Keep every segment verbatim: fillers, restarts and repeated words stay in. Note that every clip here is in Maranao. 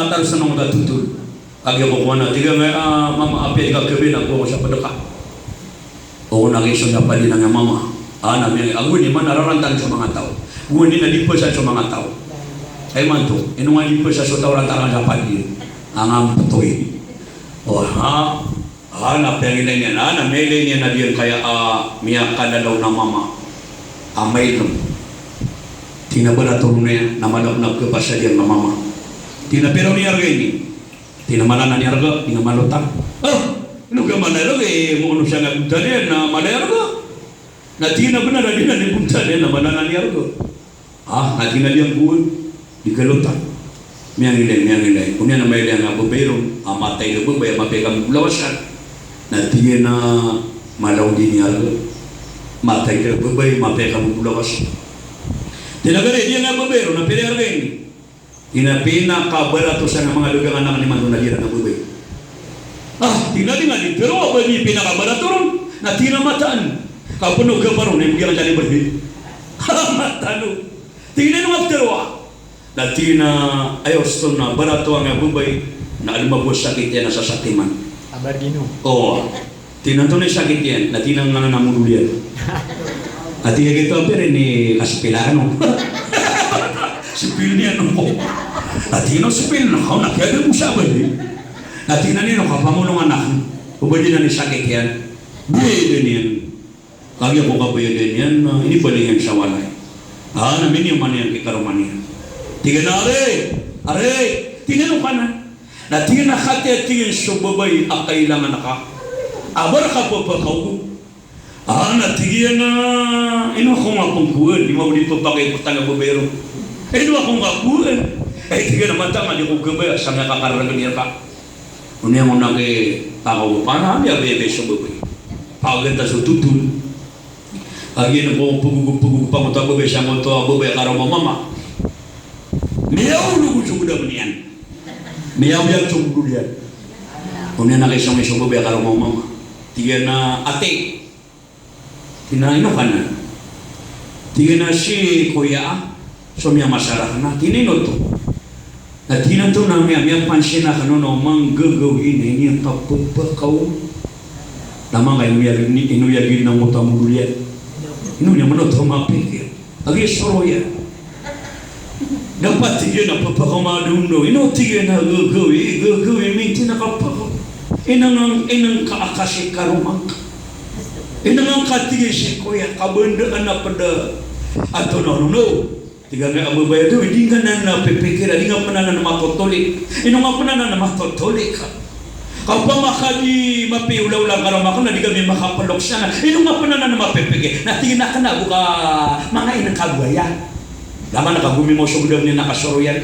Taro sa nong tatotol. Kagiya ko kowan a tig angkaya a mama, apiya di ka khabaya na kowa ko sa pd ka. O na giya so miyapadi na nga mama. A na miya, ago ini man a rarantan so manga taw. Ago ini na di pasa so manga taw. Ay man to, ino nga di pasa so taw rantan sa padi. Ang ampotoy. O ha, ha na piyangilay niyan, ha na miyailay niyan a giyangkaya a miyakalalaw na mama. A mailm. Tig iyan a barato ron iyan, na mala ko na khapasad iyan a mama. Tig iyan a pira ron i arga ini. Tig iyan a mala anan i arga, tig iyan a mala oto. Ah, ino ka mala i arga, eh, mo ono siya nga bontal iyan na mala i arga. Na tig iyan a bnar a di anan i bontal iyan na mala anan i arga. Ah, na tig iyan a di angkowan, di kalotan. Miyangilay, miyangilay. Oniyan a mailay a babay ron, a matay a babay, a mapiya i kamagolawasan. Na tig iyan a mala on di niyan arga. Matay a babay, mapiya i kamagolawasan. Tig iyan a gari, di nga babay ron, na pira i arga ini. Tig iyan a pinakabarato sa manga dagang anak imanto na di iran a babay. Ah, tig iyan a di nga di, pero a ba di pinakabarato ron, na tig iyan a mataan. Kapno gaparo na imbgay ka dyan i bali. Mataan o. Tig iyan a ino nga ptharoa. Na tig iyan a aya osto na barato angkaya babay, na almago a sakit iyan a sasaktiman. Abar gino. O. Tig iyan a antonaa i sakit iyan, na tig iyan a nganan a modol iyan. A tig iyan a giyoto a pira ini kasipil akn o. Sipil niyan o. A tig iyan a sipil na kaw na kiyada mo sa bali. A tig iyan a ino ka pamolongan akn. O ba di anan i sakit iyan. Biyayada niyan. Kagiya ko kabayadan iyan na inibaling iyan sa walay. A na miniyaman iyan ki karoma niyan. Tig iyan a ari, ari, tig iyan a ino ka anan. Na tig iyan a katii a tig iyan so babay a kailangan ka. A ba rka pphakaogo. A na tig iyan a ino ako nga pngkowaan, di mawri pphakaiptan a babay ron. Ino ako nga kowaan. Ay tig iyan a mataan a di ako khabaya sa miyakakararagn iyan ka. Oniyan ko na ki pakaogo, pana a miyabayabaya so babay. Paganta so totol. Kagiya ko pagogop, pagogop angkoto a babay sangkoto a babay a karoma o mama. Miyaolog so godam iyan. Miyaoyag so godam iyan. Oniyan na kaisong iso babay a karoma o mama. Tig iyan a ati. Tig iyan a ino ka anan. Tig iyan a si koya a so miyamasarak na, tig iyan a ino oto. Na tig iyan a antonaa miya, miyapansin akn on a manggagawii na iniyangkapphakaogo. Na manga ino iyag, ino iyag iyan angkoto a modol iyan. Ino niyan man oto mapikir. Agi soro iyan. Dapat tig iyan a pphakaoma dondo. Ino tig iyan a gagawii, gagawii, minti na kapphakaoma. Inang, inang ka a kasi karoma ngka. Inang ka tig iyan si koya, kabandaan a pd a antonaa onono. Tig angkaya a babay a di, di ngka anan pipikira, di ngka pn anan matotolik. Ino ngka pn anan matotolik. Ka opama ka di mapiya i olaola a karoma akn na di kami makapelok sana. Ino ngka pn anan mapipikir. Na tig iyan a kna bo ka manga inang ka bo aya. Laman ka gomimaw so godam iyan a kasoro iyan.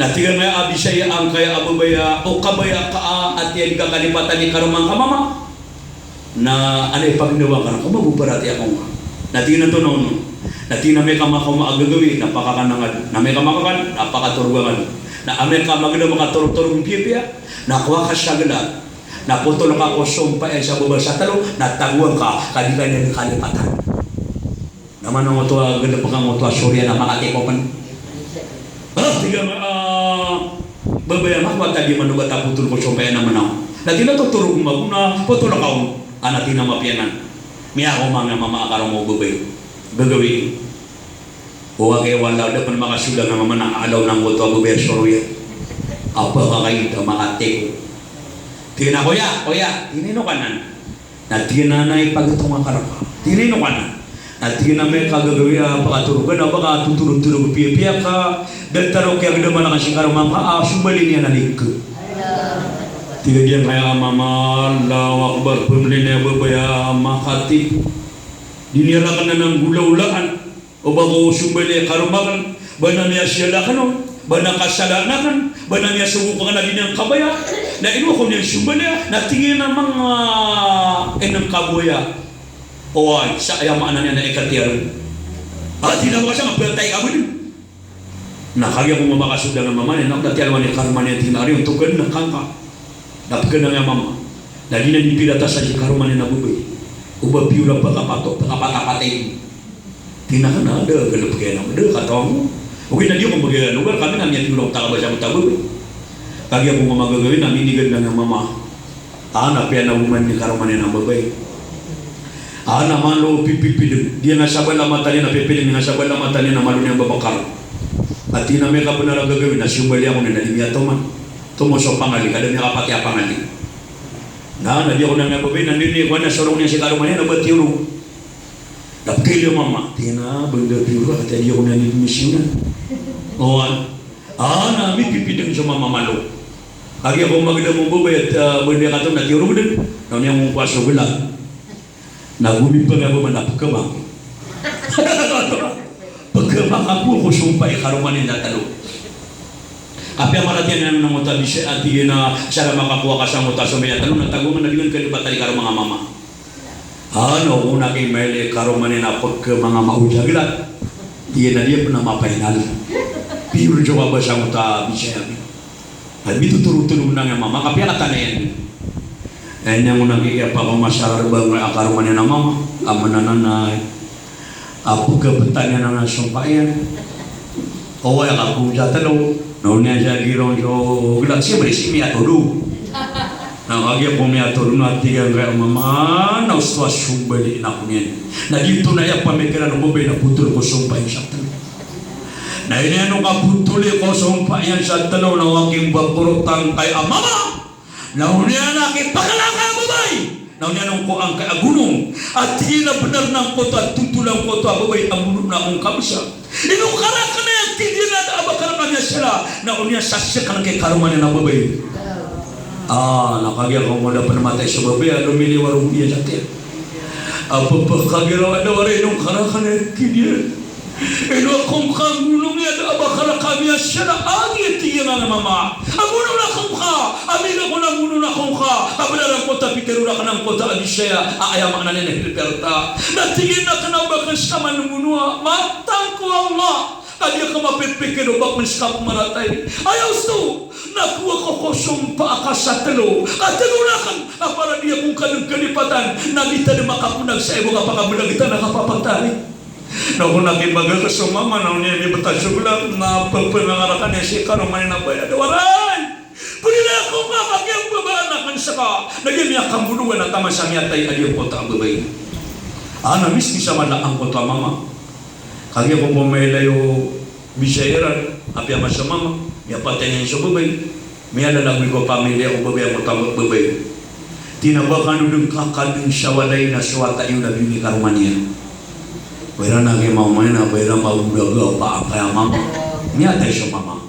Na tig angkaya a Bisaya angkaya a babay a, o kabaya ka a, ati a di ka kalipatan i karoma ngka mama. Na anay paginawa ka na, ko magoparati ako ngka. Na tig iyan a antonaa onono. Na tig iyan a amay ka makaoma a gagawii, na pakakanangan. Na amay ka makakan, na pakatorogangkan. Na amay ka magdam a katorogtorog piyapiya, na kowa ka sa gla. Na potol ka ko sompa iyan sa baba sa talo, na tagoan ka, ka di ka niyan kalipatan. Na mana ngoto a galbk angkoto a soriyan a makatiko pn. Ah, tig a, ah, babay a mako a tadi manogat a potol ko sompa iyan a manaw. Na tig iyan a totorog mako na potol ka on. A na tig iyan a mapiya anan. Miyakaoma nga mama a karoma o babay. Gagawii. O agi wala, da pn makasold a nga mama na alaw na ngoto a babay a soriyan. A pkhakaid a makatiko. Tig iyan a koya, koya, ino ka anan. Na tig iyan a anay pagtonga ka rka. Tig iyan a ino ka anan. Na tig iyan a amay ka gagawii a pakatorogan a ba ka totorogtorog piyapiya ka, datar o kiyagdaman akn si karoma ngka a sombali niyan a lig. Tig a giyangkaya a mama, Allahu Akbar, pmlin a babay a makatiko. Di niyan rakn anan golaolaan. O ba ko sombali a karoma akn, ba na miyasiyal akn on, ba na kasalaan akn, ba na miyasogop akn a di niyan kabaya, na ino ako niyan sombali a, na tig iyan a manga inang ka bo aya. Oway, sa aya maana niyan na ikatiyar. A, tig iyan a ba ka sa nga ptay ka bo dn. Na kagiya ko mama ka sold a nga mama niyan, na o da tiyalowan i karoma niyan, tig iyan a ari, ontok kn na kangka. Na pkn a nga mama. Na di niyan di piratasan si karoma niyan a babay. O ba piyor a pkapatapatay. Tig iyan a kna, da galbk iyan a, da katawan ko. Ogaid na di ako maglugar kami na miyatindog ta kabasa ko ta babay. Kagiya ko mamagagawin na minigad na nga mama. Ana piya na oman ni karoma niyan a babay. Ana malo pipipideg. Di nga sabala mata niyan a pipideg, di nga sabala mata niyan a malo niyan babakar. Ati na miyakabnar a gagawin na simbali ako niyan a di miyatoman. Tomo so pangali, kada miyakapati a pangali. Na, na di ako niyan a babay, na nini, ko ana sorong niyan si karoma niyan a ba tiyorog. Dapat kayo mama, tina, benda pura, kata di ako niyan di misyon. Owan. Ana, mipipideg so mama malo. Kagiya ko magdam o babay, ah, benda kato na tiyorog den. Na niyan ngongkowa so gelag. Na gomipang a ba man a pekemang. Pekemang ako ko sompa i karoma niyan a telo. Apiya maratiyan iyan na ngota bisa a tig iyan a sara makakowa ka sa ngota sompa iyan a telo na tagoman na di ngka kalipatan i karoma nga mama. Ano, ona ki mailay karoma niyan a pekemang a maojagelat. Tig iyan a di pen a mapainal. Piyor so kabasa ngota bisa iyan. Ay, bitotorotoro manga mama, kapiya katana iyan. Ay, niyan ko nangkikiyapakaoma sa rareba nga a karoma niyan a mama, a manananay. A pekepeta niyan a sompa iyan. Oway, a kapong sa telo. Na o niyan sa girong so gelag, siyempre, si miyatodo. Na kagiya ko miyatodo na tig iyan a mama, na osto a sompa di na ko niyan. Na giyoto na aya pamikiran o babay na potol ko sompa iyan sa telo. Na iniyan o kapotoli ko sompa iyan sa telo na o aki mbakorotan kay a mama. Na oniyan a kipakalangkay a babay. Na oniyan o ko angkay a gonong. A tig iyan a benar na angkoto a totol angkoto a babay a mono na ongkabisa. Ino karakn iyan tig iyan a da a ba karakn iyan sala. Na oniyan sa seken ki karoma niyan a babay. Ah, na kagiya ko mada pen matay so babay a lomiliyo a rogo iyan sa tiyan. A pepekagiraw a da waray ino karakn iyan tig iyan. Ino ako ngkagonong iyan a ba ka rakn iyan sala a tig iyan a mama. A gonong ako ngka, a mila ko na gonong ako ngka, a bala angkoto a pitero rakn angkoto a bisaya, a aya maana niyan a helper ta. Na tig iyan a kena o ba ken ska mangono a, matang ko Allah, a di ka mapipikir o ba ken ska pemaratay. Aya osto, na kowa ko ko sompa a ka sa telo, a telo rakn, a para di ako ngka den kalipatan, na di ta den makakonag sa ibo ka pakabelag ta na kapapatay. Na ko na kimbagak so mama na oniyan mibetad so gelag na pepenangarakan iyan si karoma niyan a babay a da waray. Pwede na ako nga kagiya babaan aken seka. Na giya miyakambonowan a taman sa miyatay a di angkoto a babay. Ana miski sa mala angkoto a mama. Kagiya ko pamailay o bisaya iran, apiya masa mama, miyapatay niyan so babay. Miyalalagoy ko pamilya o babay angkoto a babay. Tina ba kano den kakadn sa walay na so wata iyo na bini karoma niyan. Ba iran a giya mama iyan a ba iran mabodaga pa angkaya mama. Miyatay so mama.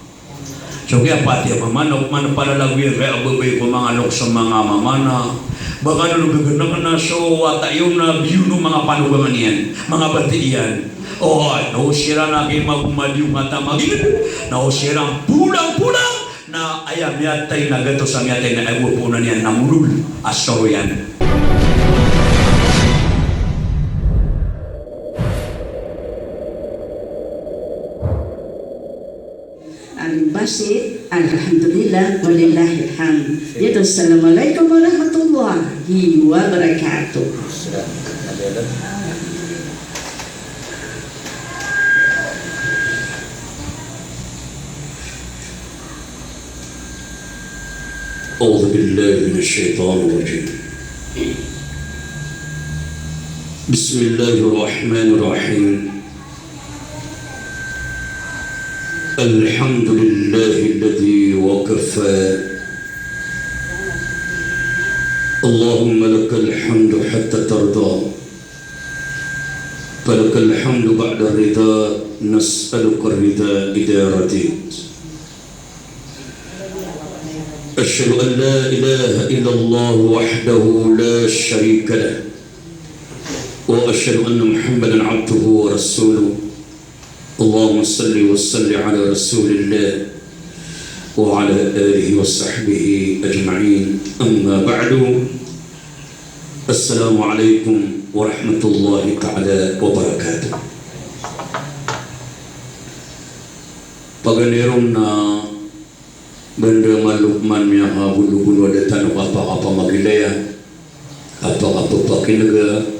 So kiyapatay a mama na oman palalagoy angkaya babay ko manga loks o manga mama na. Ba kano den gegenek na so wata iyo na biyono manga panogangan iyan, manga bati iyan. O, na o siran a giya mabomadiyo ngata maginged. Na o siran polang-polang. Na aya miyatay na gatos a miyatay na aya bo poonan iyan na modol a soro iyan. Alim Basit, alhamdulillah, walillahil hamd. Yaitu, assalamualaikum warahmatullahi wabarakatuh. أعوذ بالله من الشيطان الرجيم. بسم الله الرحمن الرحيم. الحمد لله الذي وكفى. اللهم لك الحمد حتى ترضى. فلك الحمد بعد الرضا، نسألك الرضا إذا رضيت. أشهد أن لا إله إلا الله وحده لا شريك له، وأشهد أن محمدا عبده ورسوله. اللهم صل وسلم على رسول الله وعلى آله وصحبه أجمعين. أما بعد. Assalamu alaikum warahmatullahi ta'ala wabarakatuh. Paganay ron na banda malokman miyakagologolo a da tano kapakapamagilaya, kapakapapakinega,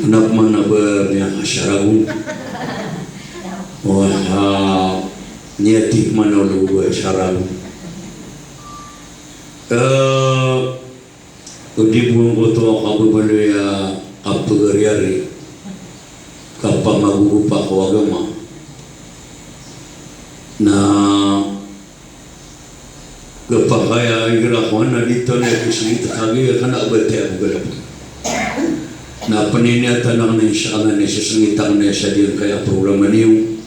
na pman a ba miyakasaragon. Wah, a, niyatik man o lobo a saran. Eh, o di bo angkoto a kababaloy a kapagariari, kapamagogopa ko agama. Na kapakay a igira ko anan a di tano kisngit kagiya kna a ba tiya bo galbk. Na pniniyatan akn, insha Allah, na isasngit akn sa giyangkaya a programa niyo.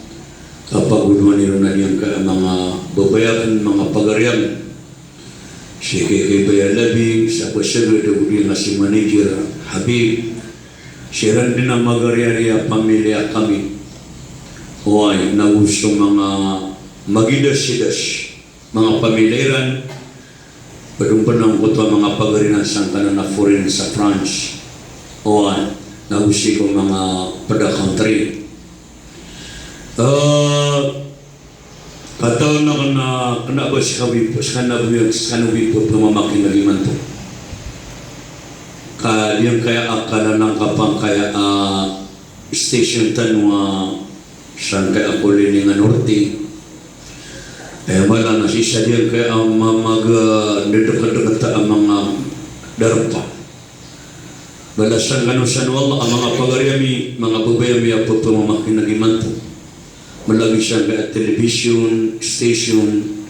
Kapagolowan iyo na giyangkaya a manga babay akn, manga pagari akn. Si Kay Kay Baya Labing, sa Basagad, ago di nga si manager, Habib. Siran dn a magariari a pamilya kami. Oway, na go so manga magidasidas, manga pamilya iran, pd on pn angkoto a manga pagari iran sangkanan a foreign sa France. Oway, na go sii ko manga pd a country. Eh, katawan akn a kna ba skano bo, skano bo, skano bo pphamakineg imanto. Ka giyangkaya a kalalangkap angkaya a station tano a sangkaya a Kololingan Norte. Eh, mala na sii sa giyangkaya a mamaga ndedekdeketa a manga darpa. Balasan kano san o Allah a manga pagari ami, manga babay ami a pphamakineg imanto. Mala gii sangkaya a television station,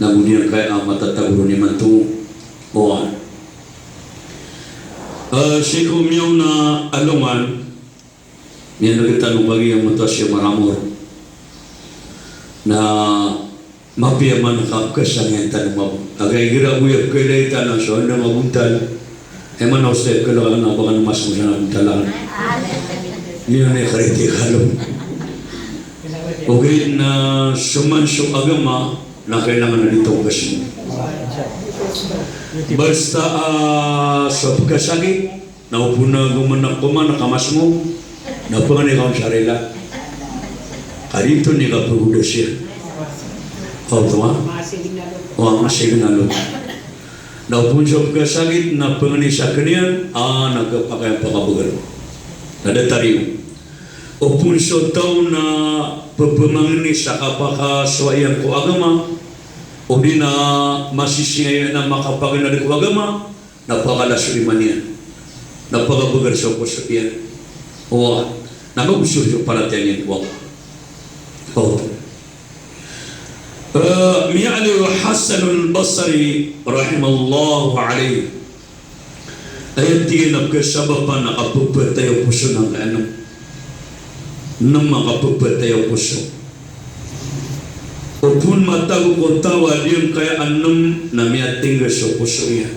na go giyangkaya a matatago ron imanto. Oway. Eh, sii ko miyaona a alongan, miyaneg tano kagiya mato a siya maramor. Na mapiya man ka pkasang iyan tano mabo. Aya igira bo aya pkailay tano so anda mabontal. Aya man a oste pkalakan a ba kano masmo san a bontal akn. Giyanan i kritikal on. Ogaid na so man so agama na kailangan a di tano kasmo. Basta, ah, so pkasakit, na opama na gomana, gomana ka masmo, na pangni ka on sa rila. Ka di tano i kapagodas iyan. Oto a? Oway, masignal on. Na opama so pkasakit na pangni sa kaniyan, a, na kapakay a pakabagal. Na datar iyo. Opama so taw na pphamakineg sa kapakasowa iyan ko agama, odi na masisingayo na makapakineg ko agama, na pakala so iman iyan, na pakabagal so poso iyan. Oway, na magosor so paratiyaya niyan ko Allah. Oway. Eh, miyaaloy o Hasanul Basri rahimahullahu alayh. Aya tig iyan a kasabapan a kapepatay o poso na angkai nem. Nem a kapepatay o poso. Opama matago ko taw a di angkaya a nem na miyatengga so poso iyan.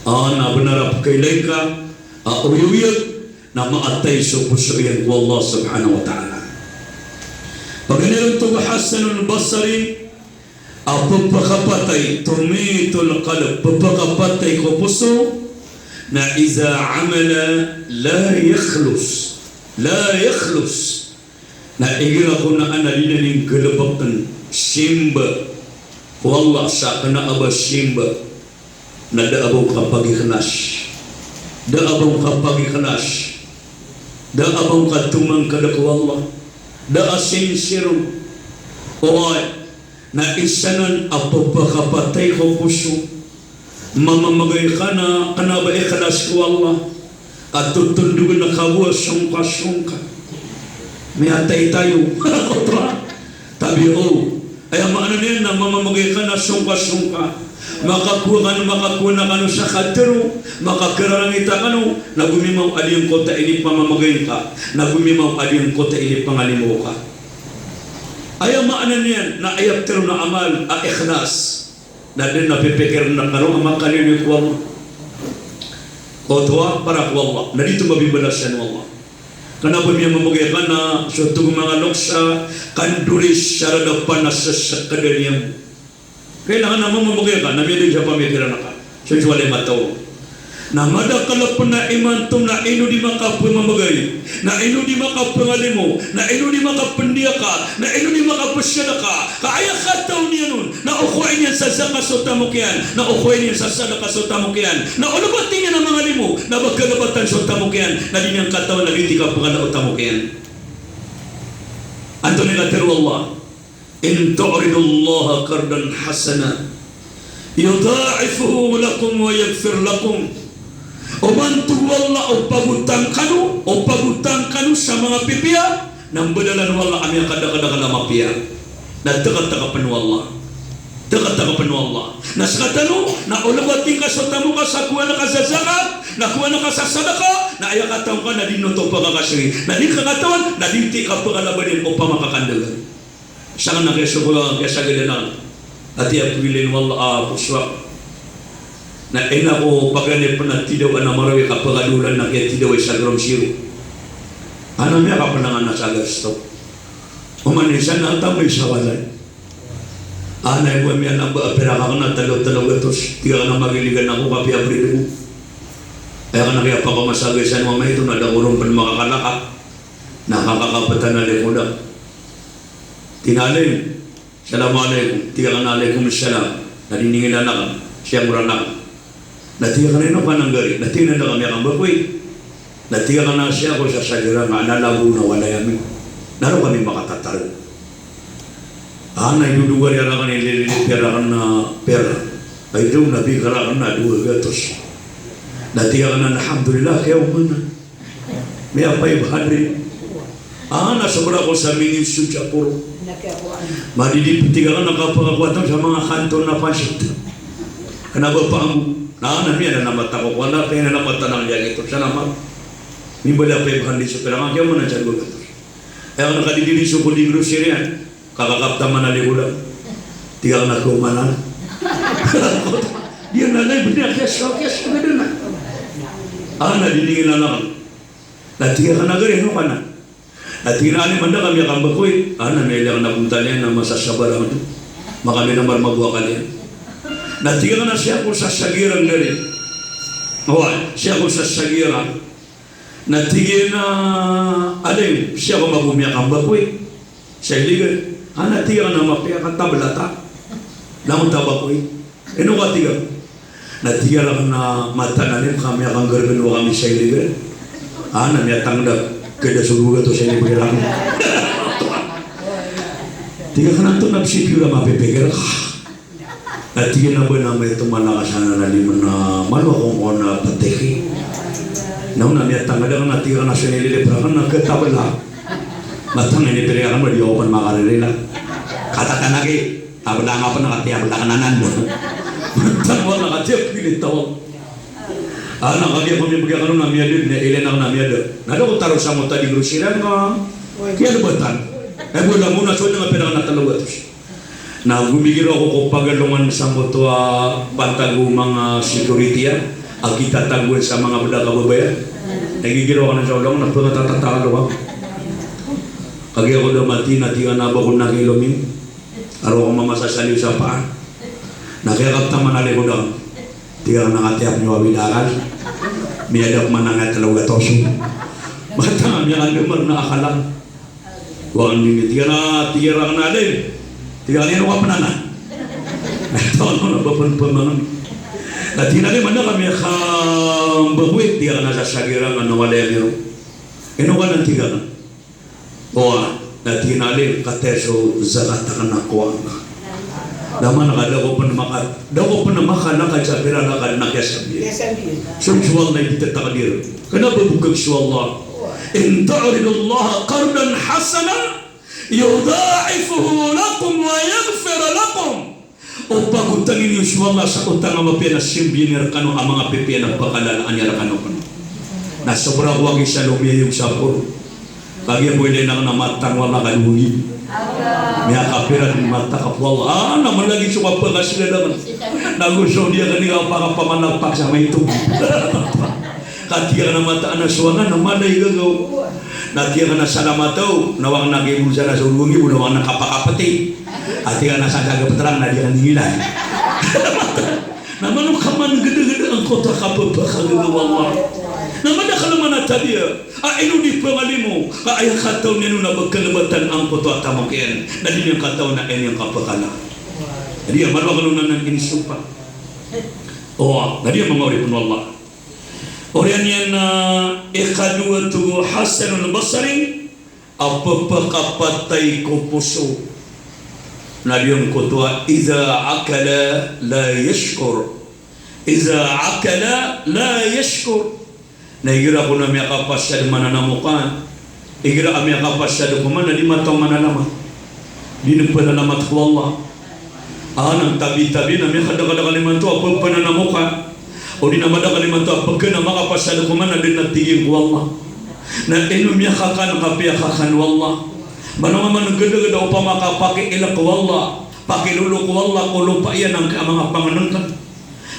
A, na benar a pkailay ngka a oyagoyag na maatay so poso iyan ko Allah subhanahu wa ta'ala. Paganay ron o Hasanul Basri, a pphakapatay, tumitul qalb, pphakapatay ko poso, na iza amila la yakhlas, la yakhlas. Na igira ko na anan a di niyan nggalebeken simba ko Allah sa kena a ba simba, na da a ba on kapagikhlas, da a ba on kapagikhlas, da a ba on katomangkad ko Allah, da a sincere on. Oway, na isa nan a pphakapatay ko poso. Mamamagay ka na kena a ba ikhlas ko Allah, ka totondogen ka bo a songkasongka. Miyatay tayo. Tabi o. Aya maana niyan na mamamagay ka na songkasongka. Makakowa kano, makakowa na kano sa katero, makakararangit kano, na gomimaw a di angkoto a inipamamagay ngka, na gomimaw a di angkoto a inipangalimo ka. Aya maana niyan na aya petero na amal a ikhlas. Na den a pipikir na kano a makaliyo ko Allah. Koto a para ko Allah. Na di oto mabimbalasan o Allah. Kena a ba miyamamagay ka na so togo manga lokes a kandoris sa radapan a seseked a niyan. Kailangan a mamamagay ka na miyada sa pamikiran ka. So, so walay mataw. Na madakel pen a imanto na ino di makapemamagay, na ino di makapengalimo, na ino di makapendiyaka, na ino di makapesadaka, ka aya kataw niyan on, na okoay niyan sa zakat so tamok iyan, na okoay niyan sa sadaka so tamok iyan, na o lebati niyan a mangalimo, na ba kalebatan so tamok iyan, na di niyan katawan a di ti kapekala o tamok iyan. A Antonaa i katharo o Allah? In tuqridullaha qardan hasanan yudha'ifhu lakum wa yaghfir lakum. Oman, tig o Allah, o pagotang kano, o pagotang kano sa manga pipiya, na mbadalan o Allah a miyakadakadakl a mapiya. Na tekatekapn o Allah. Tekatekapn o Allah. Na sekatano, na o lbat ingka so tamok ka sa kowaan ka sa zakat, na kowaan ka sa sadaka, na aya katawan ka na di oto pekakasri. Na di ka katawan, na di ti ka pekalabadin o pama ka kandagan. Sangkanan a kiyasogola, kiyasagidan a, a tiya pegilin o Allah a poswa. Na ina ko paganay pen a tidaw a na marawi ka pegadolan na kiyatidaw a isa gram siro. Ana miyakapenangan a sa gasto. Oman isa na tamay sa walay. Ana ibo miyanamba a pira ka kena, telo, telo gatos. Tig akn a magiligan ako kapiya berido ko. Aya kena kiyapakamasagay sa mamay ito na da ko ron pen makakalaka. Na kakakapetan a likoda. Tig iyan a, "Assalamu alaikum." Tig akn a, "Alaikum assalam." Na diningilan akn, siyangoran akn. Na tig akn a, "Ino ka nggari?" Na tig iyan a, "Da kami a kambakoy." Na tig akn a, "Sii ako sa sagira nga na lago na walay ami. Na roo kami makatatarg." Ana idodogari rakn, ililipir rakn a pera. Ay daw na bigay rakn a dowa gatos. Na tig akn a, "Alhamdulillah, kaya umana." Miya five hundred. Ana sobra ko sa mingin sudya poro. Madidi, tig akn a, kapakakowa tano sa manga kanto na pansit. Kena ba panggo. Na, na miya na mata ko kowa na, kena na mata na miyagito. Sana ma. Mimbali a five hundred so pera nga, kaya umana sa dowa gatos. Aya kena kadidi so ko di grocery iyan. Kakakapta man a likoda. Tig akn a, "Ko manan." Di ana lay benda kiyas, kiyas, kiyas, kiyas. Ana diningilan akn. Na tig akn a, "Gari, ino ka nan?" Na tig iyan a, "Ani, manda kami a kambakoy." Ana miyailay akn a bontal iyan a masasabar akn. Makami na marmago a kaliyan. Na tig akn a, "Sii ako sa sagira, gari." Oway, "Sii ako sa sagira." Na tig iyan a, "Alim, sii ako mago miyakambakoy sa iligan." Ana tig akn a, "Mapiya ka, tabla ta. Langon ta bakoy." "Ino ka?" tig akn. Na tig iyan a, "Mata na lim kami a kanggargn o kami sa iligan." Ana miyatangda, keda so dowa gatos a inibgay rakn. Tig akn a, "Antonaa pn i pipiya a mapipikir ka?" Na tig iyan a, "Ba na maito man a kasana na di man a malo akong kona petiki. Na ona miyatangda akn," na tig akn a, "So inililip rakn na ketabla. Matang inipili akn ba di ako pn makaririla. Katatanaki, tabla nga pn a katiya bla kananan." Matang wala katiya pili tawag. Ana kagiya ko mibgay akn on a miyada, na ilay akn a miyada. Na da ko taro sa mota di grocery ka. Kiyalbatan. Eh, bo langon a so dn a pira kena telo gatos. Na gomigiraw ako ko pagalongan sa moto a pantag o manga security a, a kitatagoan sa manga bda kababayaan. Na gigiraw ako na sa olong, na pngatatatakalong ako. Kagiya ko da mati, na tig akn a, "Ba ko na kilomin. Aro ko mamasasaliw sa paan." Na kiyakapta man a likoda. Tig akn a, "Katiyap niyo a widaran. Miyadap man a nga telo gatos." Mata nga miyakandamar na akal. Wang dini, tig iyan a, tig iyan a, "Ino ka pn anan?" Na tig iyan a, "Ba pn pamangn." Na tig iyan a, "Manda kami a kambakoy?" Tig akn a, "Sa sagira nga na walay ami roo." "Ino ka nan?" tig akn. "Owa." Na tig iyan a, "Kataya so zakat akn a kowaan ka." Na man ka da ko pn maka, da ko pn makalakad sa pira lakad na kiyasambi. Kiyasambi. So, so Allah i di tatakdir. Kena ba bokag so Allah. In tuqridullaha qardan hasanan yudha'ifhu lakum wa yaghfir lakum. O pagotangi niyo so Allah sa otang a mapiya na sambian iyan rkano a manga pipiya na pakalalaan iyan rkano kna. Na sobra ko agi sa lomiyayog sa poro. Kagiya bo ilay akn a mata ko Allah ka dowa nggibo. Miyakapira dn mata ka bo Allah. Ah, na malagid so kapakasgad akn. Na go Saudi akn i kapakapamalapak sa maito. Ka tig akn a mata na so akn na mala i gagaw. Na tig akn a salamat aw, na wang na kibulsa na so dowa nggibo na wang na kapakapeti. A tig akn a sa gagaw ptrang na di akn ingilay. Na mano ka man gdagda angkoto a kapepakagagaw o Allah. Na madakl man a tabiya a ino di pangalimo, ka aya katawan iyan on na ba kalbatan angkoto a tamok iyan, na di niyan katawan a aya niyan kapakala. Di a mano ka on anan inisompa. O, na di a manga oripn o Allah. Oriyan iyan na ikadowa oto Hasanul Basri, a pphakapatay ko poso. Na giyangkoto a, "Idha akala la yashkur. Idha akala la yashkur." Na igira kon a miyakapasad mananamokan, igira a miyakapasad ko man na di mataw mananamat. Di nagpananamat ko Allah. A, na tabi-tabi na miyakadakadakal imanto a ppananamokan, odi na madakal imanto a pkhan a makapasad ko man na di na tig iyan ko Allah. Na ino miyakakan ka piyakakan o Allah? Mano nga man gdagda opama ka pakiilk o Allah, pakilolo ko Allah ko lopa iyan angkai a manga pangnngkn.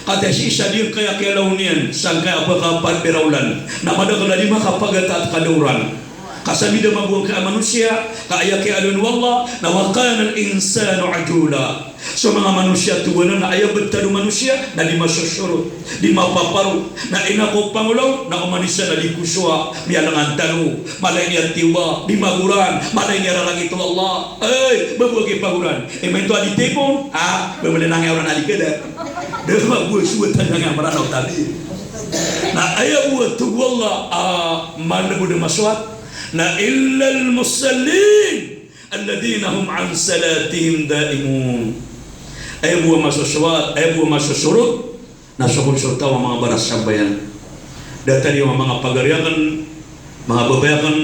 Katii sii sa giyangkaya kiyalaw niyan sangkaya pkapad i Rawalan, na madakl a di makapagataat ka daw ran. Ka samidaman bo angkai a manosiya, ka aya kiyaaloyn o Allah na, "Wa kanal insanu ajula." So manga manosiya, tig o Allah, na aya btad o manosiya na di masosorot, di mapaparo. Na ino ko pangolaw na oman isa na di kosowa, miyalangan tano, mala i niyan tiyoba, di magoran, mala i niyan rarangit o Allah. Ay, ba bo a kipagoran. Imanto a di tipon, a, ba mala i niyan rarangit o Allah. Da ba bo a sowatan iyan a Mranaw tabi. Na aya bo a tig o Allah a malbod a masowat na, "Illal musallin alladhina hum an salatihim daimun." Aya bo a masosowat, aya bo a masosorot na so kon so taw a manga barasambayang. Datar iyan a manga pagari akn, manga babay akn,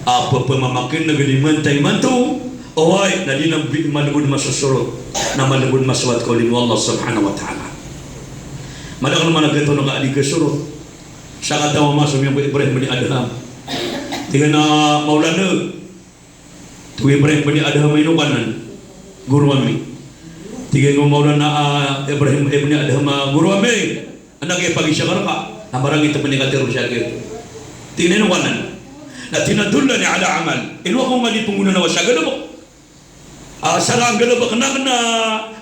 a pphamakin'g di mantay imanto, oway, na di na bi-, malbod masosorot, na malbod masowat ko limo o Allah subhanahu wa ta'ala. Madakl man a gioto na ka di kasorot. Sakataw a maso miyangko Ibrahim bin Adham. Tig iyan a, "Maulana, tig o Ibrahim bin Adham a ino ka nan, goro ami." Tig iyan o Maulana, a, Ibrahim bin Adham a, "Goro ami, adn a kiyapagisa ka rka, na marangit a pn i katharo sa giyoto." Tig iyan a, "Ino ka nan?" Na tig iyan a, "Dullani ala amal." Ino ako nga di pnggolawla sa galbk. A, sa nggalbkn akn na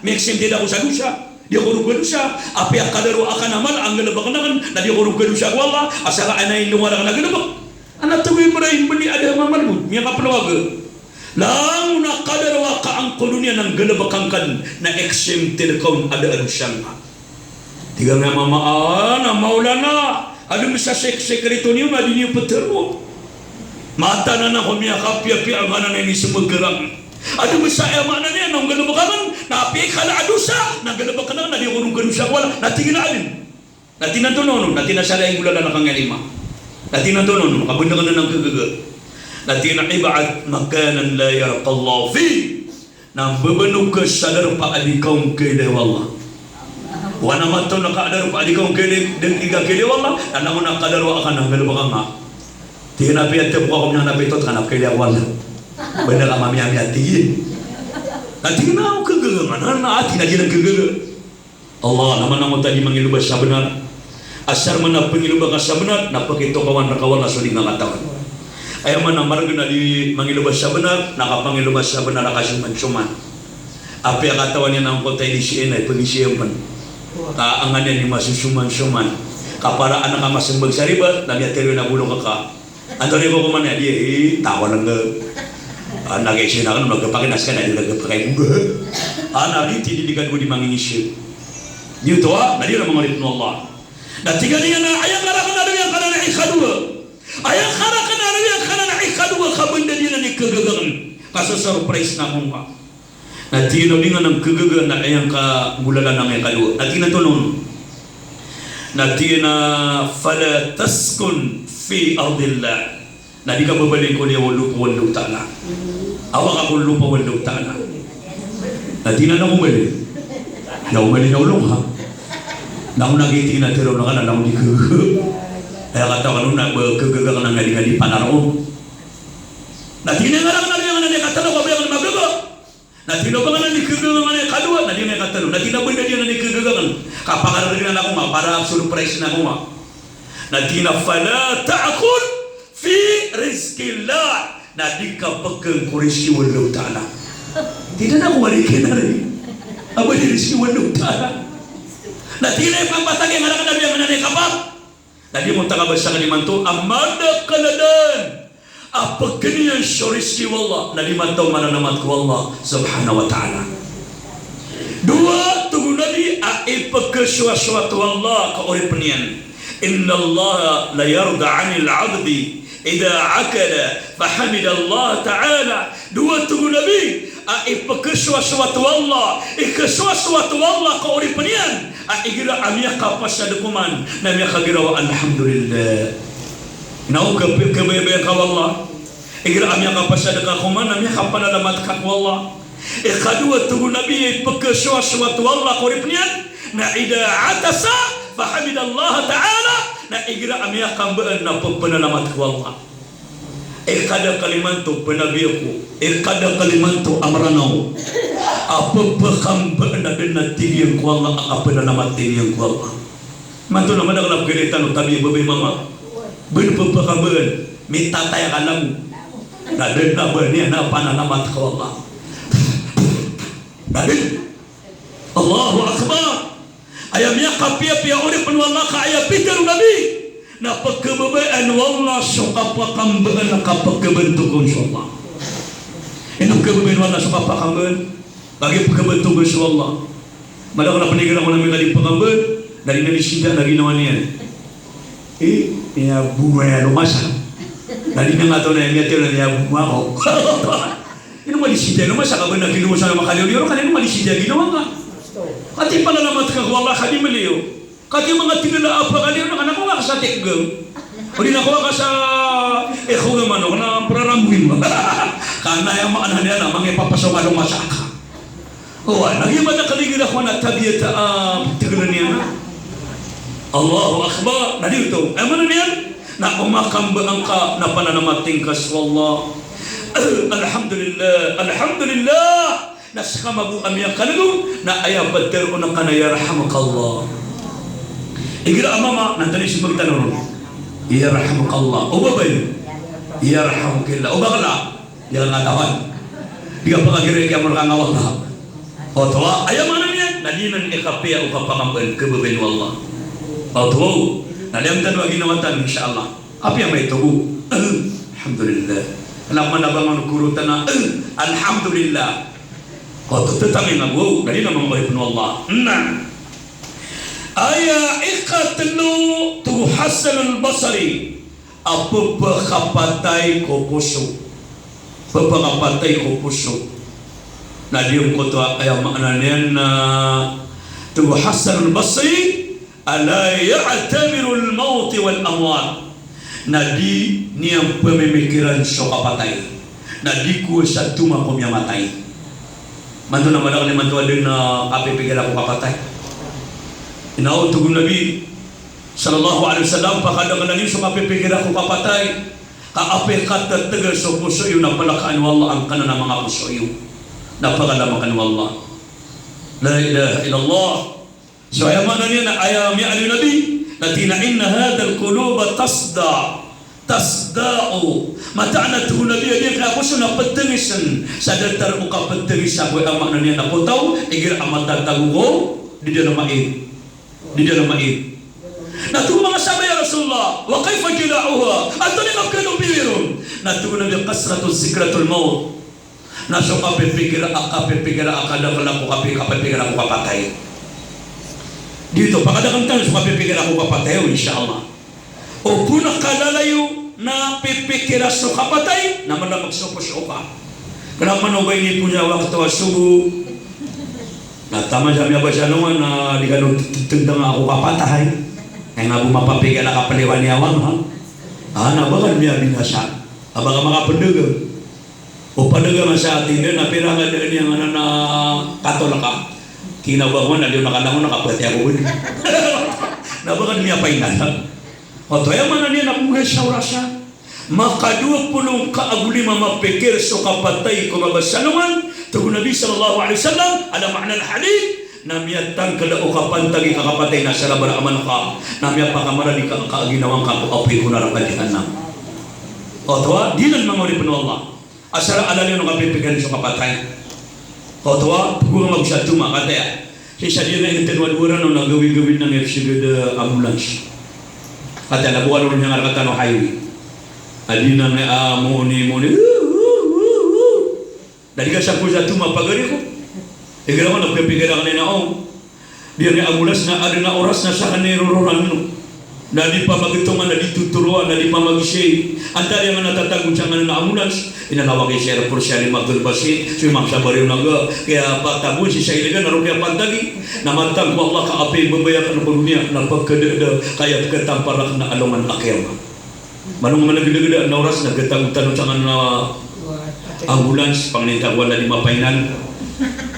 mi-exempted ako sa dosa. Di ako roo kadosa. Apiya kadaro akn a amal a nggalbkn akn na di ako roo kadosa ko Allah. A, sa ka ana ino nga rakn a galbk. Ana tig o Ibrahim bin Adham a malbod, miyakaplawag. Langon a kadaro a ka angkoto doniya na nggalbk angkn na exempted ka on a da a dosa ngka. Tig iyan a, "Mama, ana Maulana, adn sa sek-, sekreto niyo na di niyo ptharoon. Mataan ako miyakapiyapiya a nganan a inismbag rakn. Adn sa aya maana niyan na nggalbk akn, na apiya i kala a dosa, na nggalbkn akn, na di ako roo kadosa ko Allah." Na tig iyan a, "Adn." Na tig iyan a, "Antonaa onon?" Na tig iyan a, "Sa lagid a golalan akn a lima." Na tig iyan a, "Antonaa onon?" Kabndkn anan a ngkagaga. Na tig iyan a, "Ib'ad makanan la yarqallahu fik." Na mbabanog ka sa darpa a di ka on kailay o Allah. Ogaid na mataw na ka darpa a di ka on kailay, di ka kailay o Allah, na langon a kadaro akn na nggalbk ka nga. Tig iyan a, "Apiya tbka ko miyangna pito, tig ka na kailay ko Allah. Ba na ka mamiyamiya," tig iyan. Na tig iyan a, "Ngkagaga nga nan, na ati na di ngkagaga." Allah, na manangot a di mangiloba sa bnar. Asar man a pangiloba ka sa bnar, na pakitokawan rka o Allah so di ngka katawan. Aya man a margn a di mangiloba sa bnar, na kapangiloba sa bnar a kasoman-soman. Apiya katawan iyan angkoto a inisiya na ipagisiya pn. Ka angkanan i masosoman-soman. Ka para anan ka masmbag sa ribat, na miyatharo iyan a bolong ka. Antonaa i kokoman iyan, di, eh, tawa lang ka. Ah, na kaisiya na kan, na kapakinas ka na, di na kapakay mo. Ah, na di, di, di, di ka di manginisiya. Giyoto a, na di na manga oripn o Allah. Na tig iyan a, aya karakn a lawiyangkanan a ikadowa. Aya karakn a lawiyangkanan a ikadowa, kabndad iyan a ikagaga akn. Ka sa surprise na mongka. Na tig iyan a, "Odi nga nan kagaga na aya ngka golalan angkai a ikadowa." Na tig iyan a, "Antonaa onon?" Na tig iyan a, "Fala taskun fi ardillah." Na di ka babaloy ko liyawaw o lopa o Allahu Ta'ala. Awa ka ko lopa o Allahu Ta'ala. Na tig iyan a, "Ino ko mali?" Na omali na olo ngka. Na ino na giyoto i tig iyan a tharo akn na ino di kagaga. Aya katawan on na ba kagaga akn a ngadi-ngadi panaroon. Na tig iyan a, "Ino rakn a lawiyangkanan a ikatlo, ka ba akn magaga?" Na tig iyan a, "Ba nganan i kagaga angkanan a ikadowa?" Na tig iyan a, "Ikatlo." Na tig iyan a, "Ba nganan i kagaga angkanan?" Ka pakargn ako nga, para surprise ako nga. Na tig iyan a, "Fala ta'kul fi rizqillah." Na di ka pkn ko rizki o Allahu Ta'ala. Tig iyan a, "Ako mali kna ri. Aba di rizki o Allahu Ta'ala." Na tig iyan a, "Ipapatag iyan rakn a lawiyangkanan a ikapat." Na di mo takabasa ka di manto a madakl a daan a pkn iyan so rizki o Allah, na di mataw mananamat ko Allah subhanahu wa ta'ala. Dowa, tig o Nabi, a ipkhasowasowat o Allah ko oripn iyan. Innallaha la yarda anil abdi Idha akala fahamidallaha ta'ala. Dowa, tig o Nabi, a ipkhasowasowat o Allah, ikasowasowat o Allah ko oripen iyan, a igira a miyakapasad ka oman na miyakagira o alhamdulillah. Na o khababayaan ka o Allah, igira a miyakapasad ka oman na miyakapanalamat ka ko Allah. Ikadowa, tig o Nabi, a ipkhasowasowat o Allah ko oripen iyan na idha atasa fahamidallaha ta'ala, na igira a miyakambaan na phanalamat ko Allah. Ikadakl imanto, panabi ako, ikadakl imanto a Mranaw a pphakambaan a da dn a tig iyan ko Allah a kaphanalamat iyan ko Allah. Imanto na madakl a pkhailay tano, tabiya, babay, mama. Ba dn pphakambaan, mitatay ka langon. Na da dn a ba niyan a panalamat ko Allah. Na da dn. Allahu Akbar. Aya miyakapiyapiya o oripen o Allah ka aya pitharo o Nabi na pkhababayaan o Allah so kapakambaan a kapkhabantogan so Allah. Ino pkhababayaan o Allah so kapakambaan? Lagid pkhabantogan so Allah. Madakl a pnikira ko na miyakadi pkambaan, na di niyan di sinta na ginawa niyan. Eh, miyabunga iyan o masa. Na di niyan katawan a miyatero na miyabunga ako. Ino madi sinta iyan o masa ka ba na ginawa sa makaliyo-liyo, ka ino madi sinta iyan ginawa ka. Katii panalamat ka ko Allah ka di maliyo. Katii manga tig iyan a pagaliyo na ka na ko nga ka sa tikgang. O di na ko nga ka sa iko nga manok na prarambuin ba. Ka na aya maana niyan na mangipapasok a lomasa ka. O, na giya madakl igira ko na tabiya ta, ah, tig iyan na. Allahu Akbar. Na di oto. Aya maana niyan na o makambaan ka na panalamat ingka so Allah. Alhamdulillah, alhamdulillah. Na ska mambo a miyakalgo na aya ptharoon ka na yarhamukallah. Igira a mama na tani so magtano ron. Yarhamukallah. O babay. Yarhamukillah. O bakla. Di ka katawan. Di ka pakagirik iyan mona ka nga wata. Oto, aya maana niyan na di nan ikapiya o kapakambaan, khababayaan o Allah. Oto, na liyam tano a ginawa tano, insha Allah. Apiya maito bo. Alhamdulillah. Kna man a ba man korotan a, alhamdulillah. Oto, tatamin a bo, na di nan manga oripen o Allah. Na aya ikatlo, tig o Hasan al-Basri a pphakapatay ko poso. Pphakapatay ko poso. Na di ngkoto a, aya maana niyan na tig o Hasan al-Basri, ala ya'tabiru al-mawt wal amwat. Na di niyan pmimikiran so kapatay. Na di ko satoma ko miyamatay. Imanto na madakl imanto a da dn a kapipikira ko kapatay. Ino, tig o Nabi sallallahu alaihi wasallam, pakadaklan iyo so kapipikira ko kapatay. Ka apiya katatgan so poso iyo na palakaan o Allah angkanan a manga poso iyo. Na pakalamakan o Allah. La ilaha illallah. So aya maana niyan na aya miyaaloy o Nabi na tig iyan a inna hadhal quluba tasda, tasda'u. Mataan a tig o Nabi a giyangkaya poso na ptngisen sa datar o kaptngisa ko, aya maana niyan na ko taw igira a matatago ko di dn a maid. Di dn a maid. Na tig o manga sahabah, ya Rasulullah, wa kayfa jila'uha? Antonaa i kapkhadopiwi ron? Na tig o Nabi, kasratu zikratil mawt. Na so kapipikira a, kapipikira a kadakl ko kapi-, kapipikira ko kapatay. Giyoto, pakadakl tano so kapipikira ko kapatay, o, insha Allah. O pn a kalalayon a pipikira so kapatay, na mala magsoposo ka. Kna man o ba inipoon iyan a wakto a sobo. Na taman sa miyabasa alongan na di kano t-, t-, tndang ako kapatay. Aya nga bo mapapikira ka pliwan iyan, ha? Ah, na ba kano miyabinasa. A ba ka makapndagang. O padagang sa atin, na pira nga daan iyan nga na, na katol ka. Kna ba ko na di ako nakalangon, na kapatay ako bo. Na ba kano miyapainasa. Oto, aya maana niyan na pmogay sa oras a makadowa polo ngka ago lima mapikir so kapatay ko mabasa alongan. Tig o Nabi sallallahu alaihi wasallam, ala ma'nal hadith, na miyatangkd o kapantagi ka kapatay na sa rabaraaman ka, na miyapakamarani ka, ka a ginawa ngka ko apoy ko naraka jahannam. Oto, di nan manga oripn o Allah. Asar a lalayon o kapipikiran so kapatay. Oto, pgowa nga bo sa toma, kataya. Sii sa di nga ingd tano a dowa ran on na gawii-gawii na miyapsgad a ambulance. Kataya na bo a lolon iyan rktano highway. A di na nga, ah, moni, moni. Da di ka sa ko sa toma pagari ko. Igira ko na pipikir akn na, o. Di nga ambulance na adn a oras na sakn i rororan o. Na di pamagtongan, na di totoroan, na di pamagisay. Antaa iyan a tatago sa nganan a ambulance? Inanawag iyan si Airforce Alim Abdul Basit, so Imam Sabari Naga, kaya patago si Sailagan, na roo kaya pantagi. Na matag ko Allah ka apiya babaya ka ko doniya, na pagkadada, kaya pagkatampar ka na alongan a kiyama. Manong managdagda na oras na gatago tano sa nganan a ambulance, pangnin ta ko Allah di mapainan.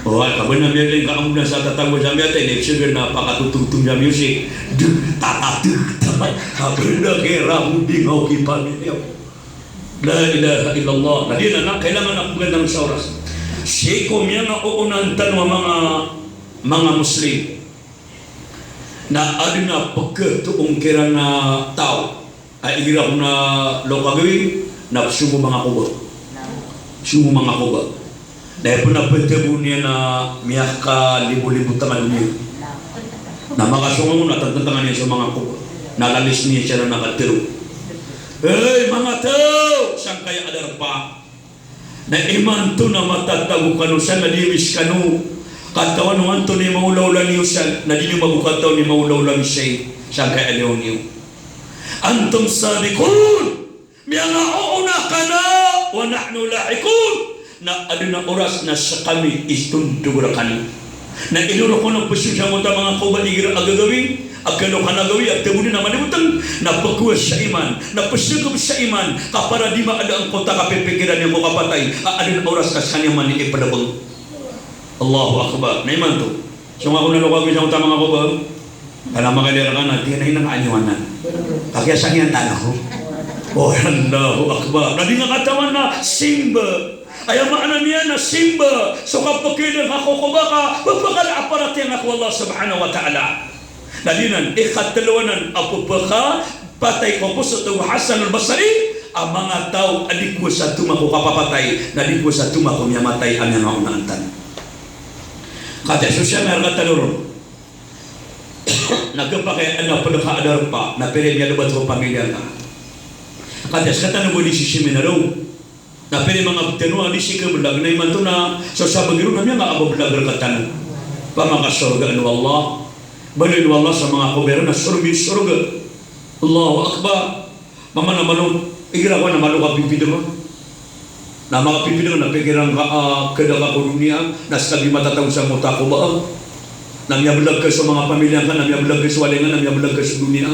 O, ka ba na miyalin ka ambulance a tatago sa miyatay, na ibsagan na pakatototong sa music. Dug, tata, dug, tata. Ka ba na kaya ramu di nga oki pamilya. La ilaha illallah. Na di na, na kailangan a pagandang sa oras. Sii ko miyanga oonaan tano a manga, manga Muslim. Na adn a pkatoon kiran a taw a igira ko na loka gawii, na psongo manga koba. Psongo manga koba. Na aya pn a ptbon iyan na miyakalibo-libo tanga doniya. Na makasongo na tantantanga niyan so manga koba. Na lalis niyan siran na katharo: Hey, manga taw, sangkaya a darpa. Na imanto na matatago kano sa na di miskano. Katawan o antonaa i maolaola niyo san, na di niyo mago katawan i maolaola mi sii, sangkaya a liyo niyo. Antum sabiqun, miyangaoona kano, wa nahnu lahiqun. Na adn a oras na skami i tondog rkano. Na ino roo ko na psongo sa mota manga koba igira a gagawii, a kalokan a gawii, a tboni na manibotng, na pkowa sa iman, na psgb sa iman, ka para di maada angkoto a kapipikiran iyan ko kapatay, a adn a oras ka skaniyan man i ipdbng. Allahu Akbar. Na imanto, song ako na loka gawii sa mota manga koba. Kala makaliyo rkano, di na inang anyowanan. Kakiya sangkaya tano. O, Allahu Akbar. Na di nga katawan na simba. Aya maana niyan na simba so kapakilay ka ko koba ka, pphakala a paratiyaya nga ko Allah subhanahu wa ta'ala. Na di nan, ikatlo anan a pphakapatay ko poso o Hasan al-Basri a manga taw a di ko satoma ko kapapatay, na di ko satoma ko miyamatay a miyangaoonaan tano. Katii so siya nga rkatano ron. Na kapakay a na pd ka a darpa, na pira i miyalbat ko pamilya nga. Katii, skatano bo di sisiminar o. Na pira i manga btano a di si kablag, na imanto na so sabagi ron na miyanga a bablag rkatano. Pamakasorgaan o Allah. Baloyn o Allah so manga koba iran na sorga, sorga. Allahu Akbar. Mama na malo, igira ko na malo ka pipidng. Na manga pipidng na pikiran ka, ah, kda ka ko doniya, na ska di matatago sa mota koba. Na miyablag ka so manga pamilya nga, na miyablag ka so walay nga, na miyablag ka so doniya.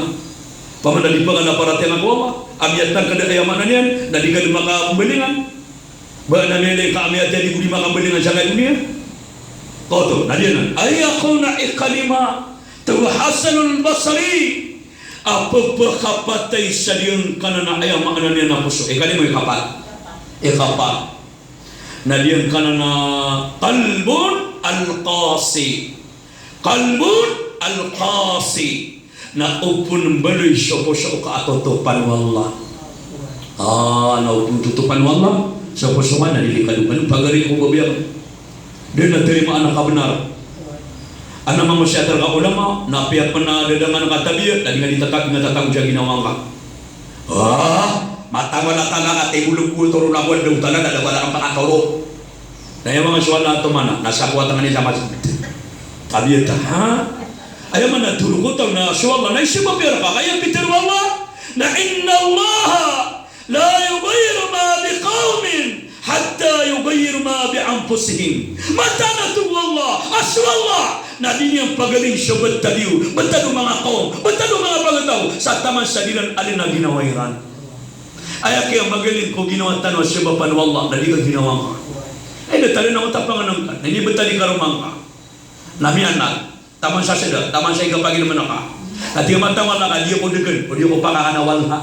Pamana di pagana paratiyaya ko Allah, a miyatangkd a aya maana niyan, na di ka di makambalingan. Ba na miyalay ka a miyatiyaya di ko di makambalingan sa doniya. Kaoto, na di anan. Aya ko na ikalima, taw Hasanul Basri. A pphakapatay sa diyangkanan a aya maana niyan na poso. Ikalima, ikapat. Ikapat. Na diyangkanan a qalbun al-qasi. Qalbun al-qasi. Na opama mbaloy so poso ka a totopan o Allah. Ah, na opama totopan o Allah so poso ka na di di kalokan pagari ko babiyan. Di na tarimaan a kabnar. Ana mama siya targa ulama, na apiya pn a dadangan ka tabiya, na di nga di tata-, di nga tatago sa ginawa nga. Ah, matawala tala ka, tibulog ko, toro na ko, daw tala, na da wala kang pakatoro. Na aya manga sowal na tomana, na sa kuwat nga ni sa masjid. Tabiya ta, ha? Aya mana toro ko taw na sowal na, na isima pira ka, kaya pitharo o Allah, na innallaha la yughayyiru ma biqawmin hatta yughayyiru ma bi anfusihim. Mataan a tig o Allah, a so Allah na di niyan pagaling so btad iyo, btad o manga kawm, btad o manga pagtaw, sa taman sa di ran alin a ginawa iran. Aya kiyamagaling ko ginawa tano a sabapan o Allah na di ka ginawa ngka. Ay, da talen ako tapangan ngka, na inibtad i karoma ngka. Na miyanag. Taman sa sda, taman sa ikapaginman ka. Na tig a matawala ka, di ako dgn, o di ako pakakana walha.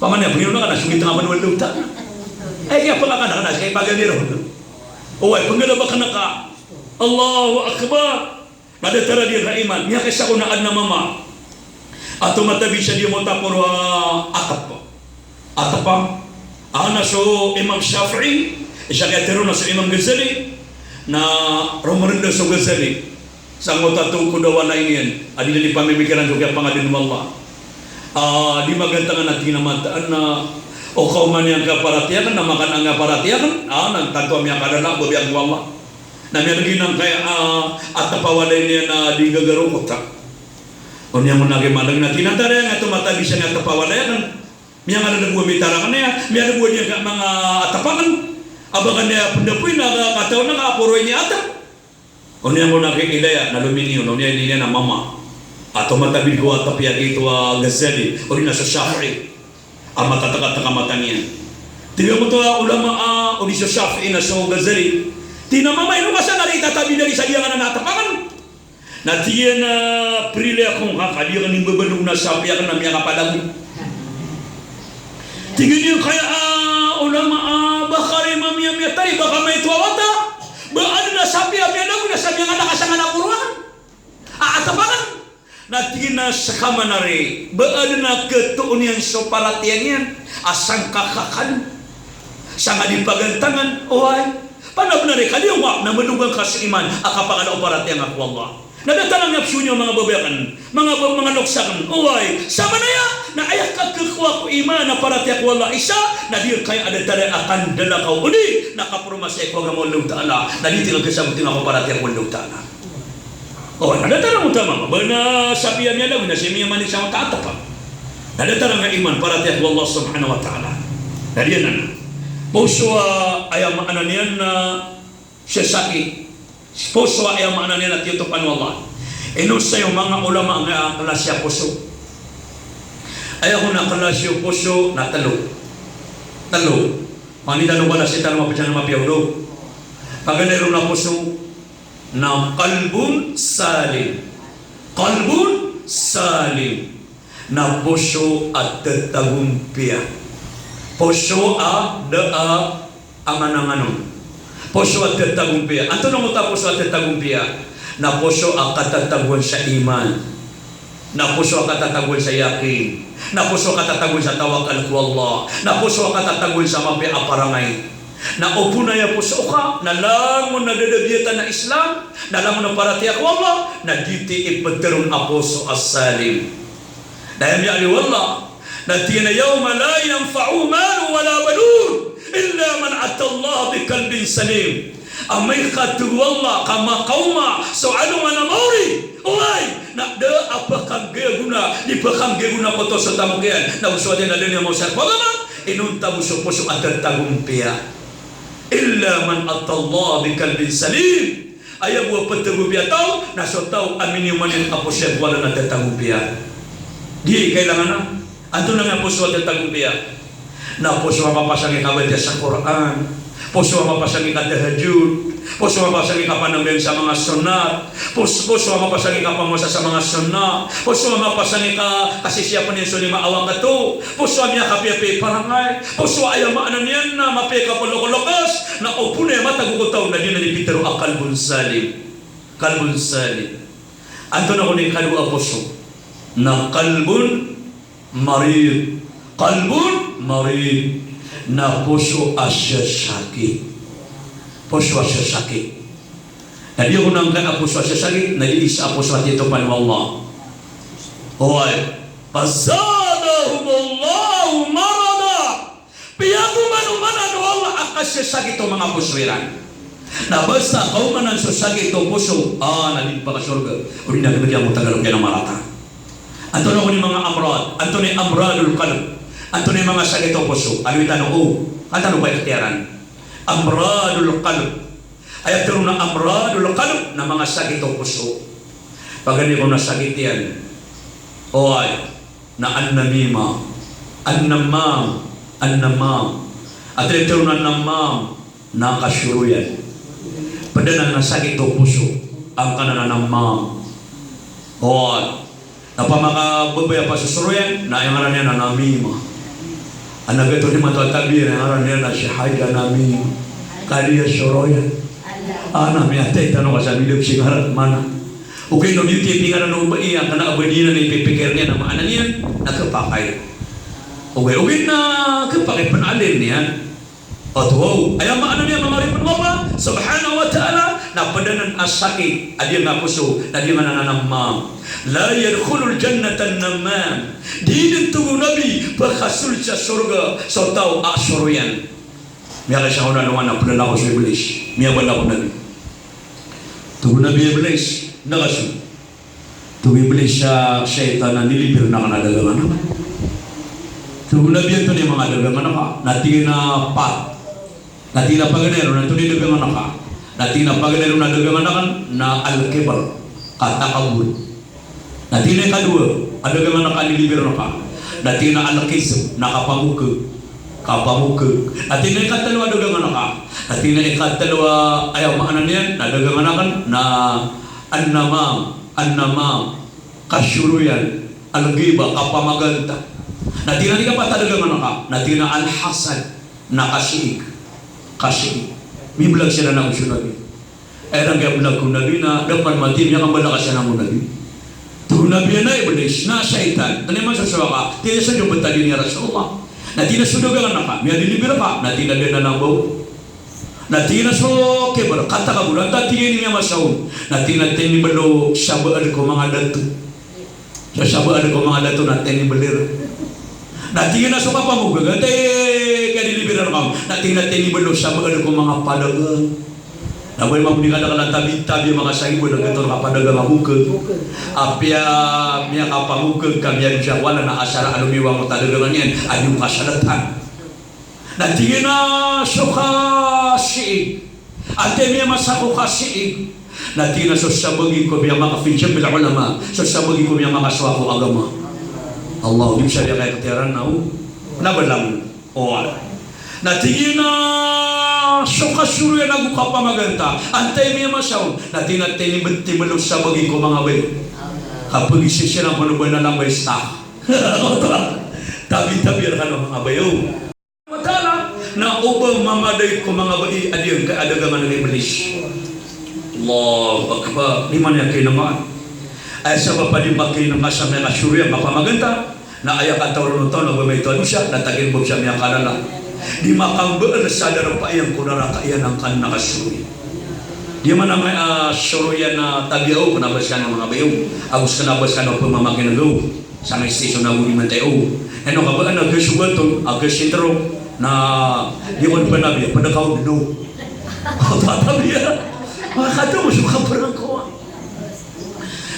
Pamana, pangilona ka na songit nga pn walha ta. Ay, kiyapakakana ka na, sa ipagani ron. Oway, pnggalbkn ka. Allahu Akbar. Na datar a di ka iman. Miyakaisa ko na adn a mama a tomatabi sa di motaporo a atp. Atpa, ana so Imam Shafi'i, isa kaya tero na so Imam Ghazali, na romorenda so Ghazali. Sangkoto a tongkod a walay niyan a di niyan pamimikiran so kiyapangadn o Allah. Ah, di magantangan a tig iyan a mataan na o kawman iyan kaparatiyaya akn, na makan angka paratiyaya akn, ah, na tanto a miyakadana a babiyan ko Allah. Na miyalgn angkaya, ah, atpa a walay niyan a di gagarokota. Oniyan ko na ki malang na tinatara iyan a tomatabi sangkai a tapa a walay akn. Miyangalalagowa mitarang iyan, miyalagowa niyan ka manga atap akn. A ba ka niyan pndapoy na ka, kataw na ka aporo ini atap. Oniyan ko na ki ilaya na lominiyo, na oniyan iniyan a mama. A tomatabi ko atap iyan a giyoto a Ghazali, odi na so Shafi'i. A matatakataka mata niyan. Tig iyan oto a ulama a, odi so Shafi'i na so Ghazali. Tig iyan a mama, ino ka sangkai a itatabi dn sa giyanan a atap akn? Na tig iyan a prilay ako ngka ka di akn imbabalog na sapi akn na miyakapalagoy. Tig iyan kaya a ulama a ba ka ri mamiyamiya tari, ba ka maito a wata, ba adn a sapi a miyalagoy na sa miyangalaka sangkanan a koroa akn, a atap akn. Na tig iyan a ska man ari, ba adn a katoon iyan so paratiyaya niyan a sangkakakal, sangkadipagantangan, oway. Panabanari ka di ngka na malogan ka so iman a kapakala o paratiyaya ngka ko Allah. Na datar angka psowa niyo manga babay akn, manga ba-, manga loks akn, oway. Samanaya na aya kakhakowa ko iman a paratiyaya ko Allah isa, na di kaya a datar a kandala ka odi na kapromasay ko agama o Allah Ta'ala, na di tig a kasabotan ko paratiyaya ko Allah Ta'ala. O, na datar angka oto a mama, ba na sapi a miyalagoy na sii miyamanisa oto a atap. Na datar angka iman, paratiyaya ko Allah Subhanahu wa Ta'ala. Na di anan. Poso a aya maana niyan na sasakit. Poso a aya maana niyan na tiyatopan o Allah. Ino saya o manga ulama a klasi a poso. Aya kon a klasi o poso na tlo. Tlo. Pangni tano klasi tano a mapiya, mapiya o tlo. Paganay ron a poso na qalbun salim. Qalbun salim. Na poso a tatagompiya. Poso a da a anganangan on. Poso a tatagompiya. Antonaa oto a poso a tatagompiya? Na poso a katatagoan sa iman. Na poso a katatagoan sa yakin. Na poso a katatagoan sa tawakal ko Allah. Na poso a katatagoan sa mapiya a parangay. Na o pn aya poso ka, na langon a da a biyatan a Islam, na langon a paratiyaya ko Allah, na giyoto i ptharoon a poso a salim. Na aya miyaaloy o Allah, na tig iyan a, "Yawma la yanfa'u malun wala banun, illa man atallaha biqalbin salim." Amay ka, tig o Allah, ka makaoma so alongan a maori, oway, na da a pkhanggagona, di pkhanggagona ko oto so tamok iyan, na go so aya na da niyan maosar ko agama, inonta bo so poso a tatagompiya. Illa man atallaha biqalbin salim. Aya bo a ptagompiya a taw, na so taw a miniyoman iyan a poso iyan ko Allah na tatagompiya. Di kailangan a. Antonaa i poso a tatagompiya? Na poso a mapasang i kabatiya sa Qur'an. Poso a mapasang i katahajjud. Poso a mapasang i kapanambayang sa manga sunnat. Pos-, poso a mapasang i kapamowasa sa manga sunnat. Poso a mapasang i ka-, kasisiyapen iyan so lima a wakato. Poso a miyakapiyapiya i parangay. Poso a aya maana niyan na mapiya i kaplokolokes. Na o pn aya matago ko taw na di niyan pitharo a qalbun salim. Qalbun salim. Antonaa kon i kadowa a poso? Na qalbun marid. Qalbun marid. Na poso a sasakit. Poso a sasakit. Na di ko nangkan a poso a sasakit, na di isa a poso a tiyatopan o Allah. Oway. Fazadahumullahu marada. Piyagomanomanan o Allah a kasasakit o manga poso iran. Na basta kaomanan so sakit o poso, a, na di pakasorga. O di na kibatiya mo Tagalog iyan a marata. Antonaa kon i manga amrad, antonaa i amradul qalb, antonaa i manga sakit o poso, aloy tano o, an tano ba ikhtiyarn. Amradul qalb. Aya tharoon a amradul qalb na manga sakit o poso. Paganay ko na sakit iyan. Oway, na an-namima, an-namam, an-namam. Aya tharoon a namam, na kasoroyan. Pd anan a sakit o poso angkanan a namam. Oway. Na opama ka babay a pasosoroyan, na aya ngaran iyan na namima. Ana gato di mato a tabi, aya ngaran iyan na si Haja Namima. Kadiya soroyan. Ana miyatay tano ka sa midap si ngaran mana. Ogaid na giyoto i pingaran o babay iyan, kna a ba di niyan ipipikir iyan a maana niyan, na khapakay. Ogaid, ogaid na khapakay pn a alim iyan. Oto, aya maana niyan a manga oripn o Allah subhanahu wa ta'ala, na pd anan a sakit a di nga poso, na di nga nananamam. La yadkhulul jannata an-namam. Di dn, tig o Nabi, pkhasold sa sorga so taw a soroyan. Miyakaisa ko na alongan a plalakaw so Iblis. Miyabala ko Nabi. Tig o Nabi, Iblis, na kaso. Tig o Iblis a shaytan a nilibir akn a dagangan ka. Tig o Nabi antonaa i manga dagangan ka. Na tig iyan a pat. Na tig iyan a paganay ron, antonaa i dagangan ka. Na tig iyan a paganay ron a dagangan akn na al-kibr, katakabur. Na tig iyan a ikadowa a dagangan ka a nilibir ka. Na tig iyan a al-kizb, na kapamokg. Kapamokg. Na tig iyan a ikatlo a dagangan ka. Na tig iyan a ikatlo a, aya maana niyan, na dagangan akn na an-namam, an-namam, kasoroyan, al-ghibah, kapamaganta. Na tig iyan a ikapat a dagangan ka. Na tig iyan a al-hasad, na kasiig. Kasiig. Miblag siran ago so Nabi. Aya dn kiyablag ko Nabi na da pn mati, miyakambala ka siran ago Nabi. Tig o Nabi a Iblis, na shaytan, antonaa i masosowa ka? Tig iyan a so Job Tadin ya Rasulullah. Na tig iyan a so dagangan ka, miyadilibir ka, na tig iyan a da na lambaw. Na tig iyan a so kibr, katakabur, antaa tig iyan i miyamasa on? Na tig iyan a tiniblo sabaad ko manga dato. So sabaad ko manga dato na tiniblo iran. Na tig iyan a so kapamokg, antaa i kiyadilibir rka on? Na tig iyan a tiniblo sabaad ko manga padagang. Na ba iman di kadakl a tabi-tabi a makasagibo na giyoto a kapadagang a mokg. Apiya miyakapamokg ka, miyadosa ko Allah na asar a lomiyo angkoto a dagangan iyan a di on kasalatan. Na tig iyan a so kasiig. Antaa i miyamasa ko kasiig? Na tig iyan a so sabagi ko miyamaka, fi jami'il ulama, so sabagi ko miyamakasowa ko agama. Allah, di bisa di kaya katiyaran na o. Na ba lang. O. Na tig iyan a so kasoroyan ago kapamaganta. Antaa i miyamasa on? Na tig iyan a tiniblo sabagi ko manga bai. Kapagisi siran ko na ba na lang bai sta. Tabi-tabi rka na manga bai o. Wa ta'ala, na o ba mamadai ko manga bai a giyangkai a dagangan i Iblis. Allahu Akbar. Di man iyan kainama. Aya sabap a di makainama sa manga soroyan a kapamaganta, na aya katawan o taw na ba maito a dosa, na tagiyan bo sa miyakaalala. Di makambaan sa darpa iyan ko naraka iyan angkanan a kasoroy. Di man a manga, ah, soroyan a tabiya o, kna ba skano manga bai o, ago skano ba skano pmamakin'g o. Sa may station ago di matay o. Ino ka ba na gasugaton, a gasitro, na di ko panabi, pada ka o dno. Tatabi ya. Makakataw so kaparang ko.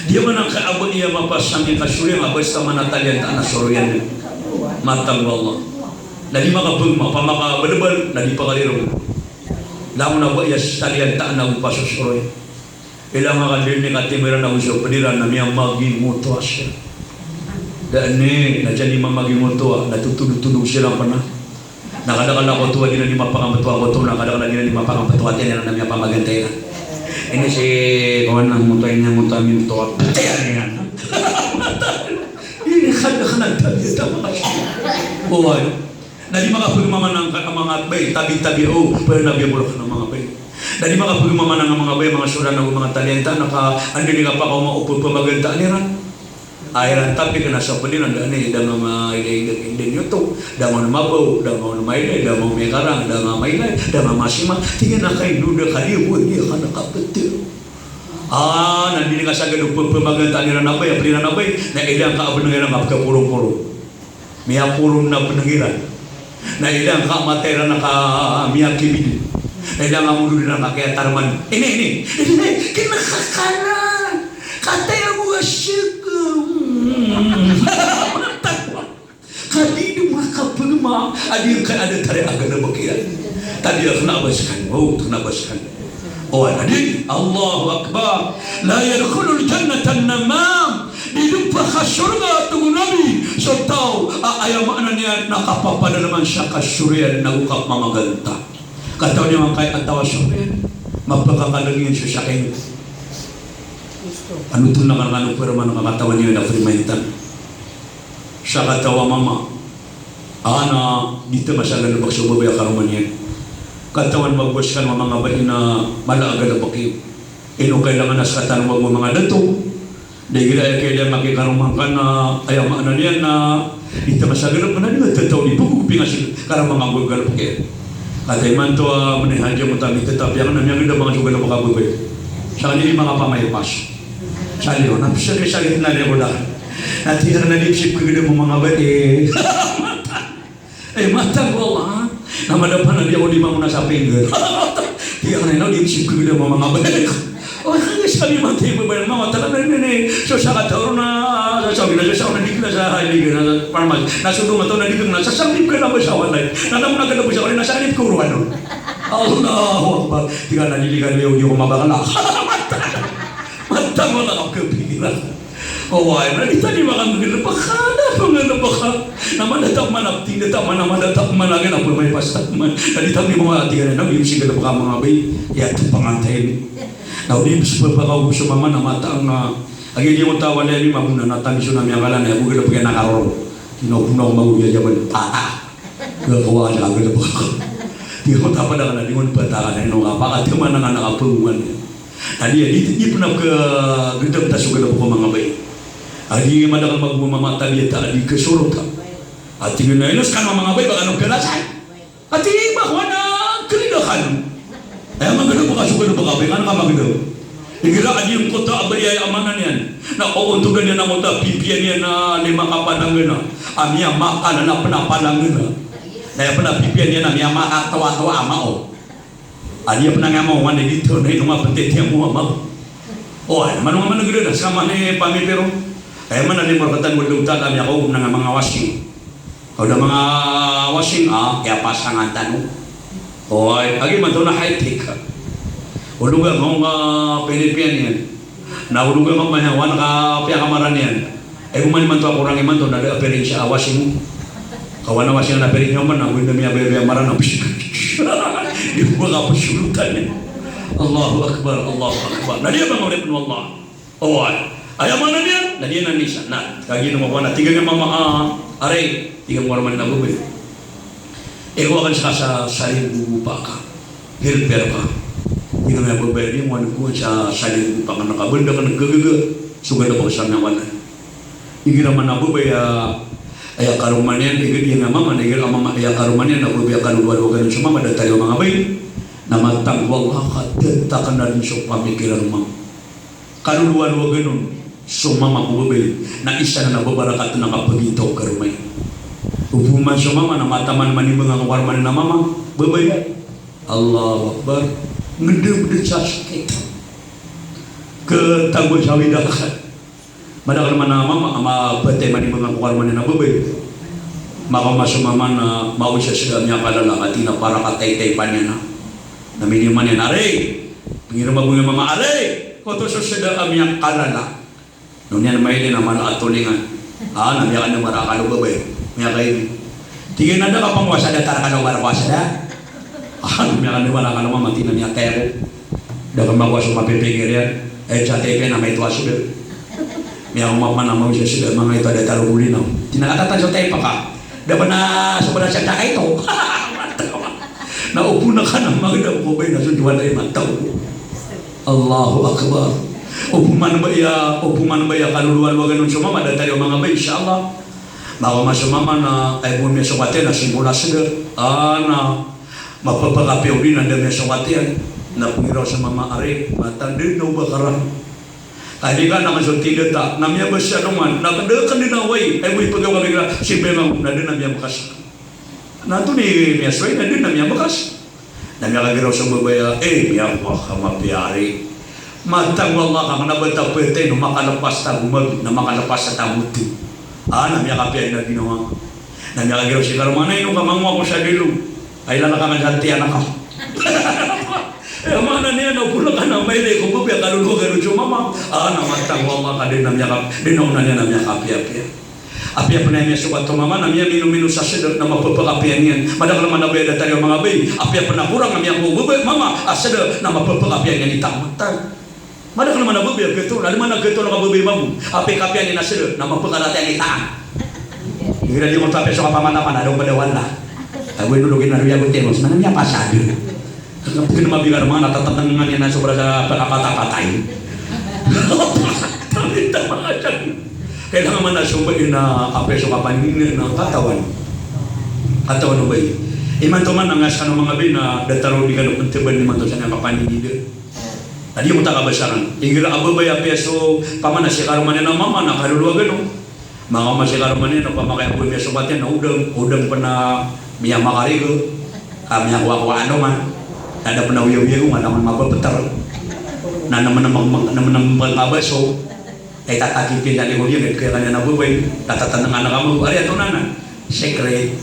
Di man angka a ba iya mapasang i kasoroyan, a basta man a taliyan ta na soroyan. Matag o Allah. Na di makapagma, pamakabalbal, na di pakalirong. Langon a ba iya taliyan ta na o pasosoroy. Ilay nga ka dn i katimiran ago so pd iran na miyamagingoto a siya. Da ini, na dyan i mamagingoto a, na totodotodog siran pn a. Na kadakl a koto a di na di mapakambto a koto, na kadakl a di na di mapakambto a tiyan iran na miyapamaganta iran. Ini si kawan na ngoto a ini, ngoto a minto a tiyan iran. Ini kadakl a tabiya ta makasi. Oway. Na di makapagmamana angka a manga bai, tabi-tabi o, panabi a manga bai. Na di makapagmamana angka manga bai, manga soroyan ago manga taliyan ta, na ka, anda di kapakaoma o pphamagantaan iran. Ay, iran tapi kna sa pd iran, da ini, da nga mailay, da nga mabaw, da nga mailay, da nga maikarang, da nga mailay, da nga masima, tig iyan a kay do da kadi, bo, di ka na kaptero. Ah, na di kasagad o pphamagantaan iran a bai, a pd iran a bai, na ilay angka a bnng iran a kapkaporong-porong. Miyaporong na bnng iran. Na ilay angka a mata iran a ka miyakibid. Na ilay angka a modod iran a ka kiyatarman. Ini, ini, ini, kinakakalan. Kataya mo a siyag. Ka di dn makapagma a di ka a datar a galbk iyan. Tadi a kna ba skano, o, kna ba skano. O, na di, Allahu Akbar. La yadkhulul jannata an-namam. Di dn pakasorga, tig o Nabi, so taw a aya maana niyan na kapapadalman sa kasoroyan ago kapamaganta. Katawan iyan angkai a taw a soroyan, mapakakalng iyan so sakay niyan. Ano to na kano, pero man a katawan iyan na frimaintan. Sakataw a mama a na di tmasa a galbk so babay a karoma niyan. Katawan mambo a skano a manga bai na mala a galbk iyo. Ino kailangan a skatano mambo a manga dato. Da igira aya kailangan a makikaroma ngka na aya maana niyan na di tmasa a galbk na di nga tataw di pagogopinga si karoma mambo a galbk iyo. Kataya imanto a mnay hadja mo tami tatapiya na miyagda manga so galbk a babay. Sa kaniyan i manga pamay pas. Sa liyo, na psakit-sakit na liyo ko da. Na tig iyan a di psipkgdam o manga bai. Eh, matag o Allah, ha? Na madapan a di ako di mamona sa pinggan. Tig iyan a di psipkgdam o manga bai. O, kami matay ba ba mama tala na ini, ini. So sa katao na, sa sa na, sa sa na di na sa, di na sa parmas. Na so dong taw na di na sa sa di na ba sa walay. Na na na sa di ko ruwan. Allahu Akbar. Di ka na di ka di ko mabakala. Mata mo na kapikiran. Oway, na di tano makangelebeka, na pangelebeka. Na mandatap man a, tindata man a, mandatap man a, kena pemay pasta man. Na di tano di mama ati ka na, na bimsi ka na beka manga bay. Iya to pangantay. Na odi bes pepakaw so mama na mata nga. Agi di ko tawa na ini mabona na tamiso na miyakala na, iya bo gelebeka na karoro. Di na bo na ko mago iya jaban. Pata. Gagawa na gelebeka. Di ko tapada ka na di ko pata ka na ino ka. Pakatema na ka na kapenguan. Tadi a di, di pena ka gedam ta so gelebek ko manga bay. Adi madakl mago mama tadi a ta di kesorot a. Ati na ino skan manga bay ba kano kelasay. Ati ba ko ana kelidakan. Aya magelebek ka so gelebek ka bay, kano ka magelebek. Igira adi ngkoto a bay aya maana niyan. Na oontogan iyan a ngkoto a pipiya niyan a lima ka palangen a. A miyamakan na pena palangen a. Na aya pena pipiya niyan a miyamakan towa-towa a mao. Adi a pena nga mao, wan di to na ino nga pente tiya mo ama. O, aya mano nga mana gede na sama ni pamipiro. Aya mana ni markatan mo do ta kami ako na nga manga washing. Aw da manga washing a, iya pasangan tano. O, agi man to na high tech. Ologa nga nga pinipiya niyan. Na ologa nga manya wan ka piyakamaran iyan. Ay, oman imanto a korang imanto na da a piring sa a washing. Kawan a washing na piring iyan man, na win na miyabaya-baya maran a pis. Di ba ka pasulutan iyan. Allahu Akbar, Allahu Akbar. Na di a ba nga oripn o Allah. Oway. Aya maana niyan, na di na nisan. Na, kagiya na mama, tig iyan a mama, a, aray, tig iyan a mama na bebay. Iko akan sa, sa, sa rin bubu pa ka. Helper ka. Ino nga babay di mo, ano ko sa, sa rin bubu pa ka na kabenda ka nagagaga. So ganda ba sa miyawala. Igira man a babay a, aya karoma niyan, igira iya nga mama, igira a mama, aya karoma niyan, a babay a kaluluwalowagan so mama, datar iyo manga bay. Na matag o Allah ka, datar ka na rin so pamikiran o mama. Kaluluwalowagan on so mama ko babay, na isa na na babarakat na kapagintaw karoma iyan. Opama so mama na mataman manimbang a karoma niyan a mama, babay. Allahu Akbar. Ngedebdeb sa sakit. Ketagol sa widak. Madakl man a mama a mapatay manimbang a karoma niyan a babay. Makaoma so mama na maoy sa seda a miyakalala, ka tig iyan a para kataytay pa niyan a. Na miniman iyan, aray! Pengirma bo iyan a mama, aray! Koto so seda a miyakalala. Na on iyan mailay na mala a tolingan. A, na miyakandemar a kalo babay. Miyakaini. Tig iyan a da ka pangowasa, datar ka na owar kowasa da. A, na miyakandemar a kalo mama, tig iyan a miyatay ako. Da ka makowa so mapipikir iyan. Ay, sa taypen a maito a seda. Miyaoma pman a maoy sa seda, manga ito a datar o golinaw. Tig iyan a katatan so taypa ka. Da pn a sobra sa da ka ito. Na opama ka na magedam ko bay na so diwata i mataw. Allahu Akbar. Opama ba iya, opama ba iya kaluluwalowagan on so mama, datar iyo manga bay, insha Allah. Makaoma so mama na, ay bo miyasokat iyan a simbolas da. A, na mapapakapiya odi na da miyasokat iyan. Na pengiraw so mama, aray, matag den na o ba karan. Ka di ka na ka so tindata, na miyabasa doman, na kende, kende na way, ay bo ipagaw ka migira, simba imango, na den a miyabekas. Na anto ni miyasoy, na den a miyabekas. Na miyakagiraw so babay a, eh, miyakowa ka mapiya ari. Matag o Allah ka, kena ba ta petay, na makalepas ta gomabi, na makalepas ta gomabi. A, na miyakapiya na ginawa. Na miyakagiraw si karoma na, ino ka mangowa ko sa dilo. Ay, lalakangan sa tiyan ka. Aya maana niyan na opama ka na mailay ko babay a kaluluwalowagan on so mama. A, na matag o Allah ka, den a miyaka, den a ona niyan a miyakapiyapiya. Apiya pn a miyasokat o mama na miyaminomino sa seda na mapapakapiya niyan. Madakl man a babay a datar iyo manga bay. Apiya pn a korang a miyakowa o babay, mama, a seda na mapapakapiya niyan i taman. Madakl man a babay a geto, na di man a geto na ka babay mambo. Apiya kapiya niyan a seda na mapakaratay niyan i taman. Igira di mo tapiya so kapamatapan, adong padawan la. Ago ino logi na doya go temos, na miyapasad. Kena mabigar man a tatatngan iyan a sobra sa pagkapatapatay. Tapi tama ka dyan. Kailangan man a so babay na apiya so kapanini na katawan. Katawan o babay. Imanto man a nga skano manga bay na datar o di kano pnteban imanto sa nga kapanini da. Tadi ko ta kabasaran. Igira a babay apiya so pamana si karoma niyan a mama na kaluluwalowagan on. Makaoma si karoma niyan, opama ka aya bo miyasokat iyan na odang, odang pn a miyamakariga, ka miyakowakowa a doman. Na da pn a oyagoyag, nga langon mapapeter. Na, na, na, na, na, na, na, na, kabaso. Ay, tatakipin na ni Kuya, kaya kanya na bubay. Tatatandaan na kamo. Ari, ato na na. Secret.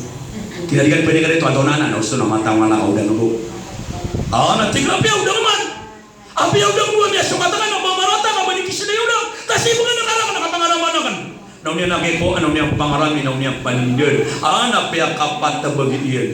Tina di kan pwede ka rito, ato na na. Na, usto na mata, wala ka, uda na bo. Ah, na, tigra piya, uda naman. Apiya, uda mo, miya, sumata ka na, mamarata ka, balik isa na yun, ah. Kasi mga nakarang, nakapangarama na kan. Na oniyan a giko, na oniyan pangarami, na oniyan paninded. Ah, na piyakapat a bagi iyan.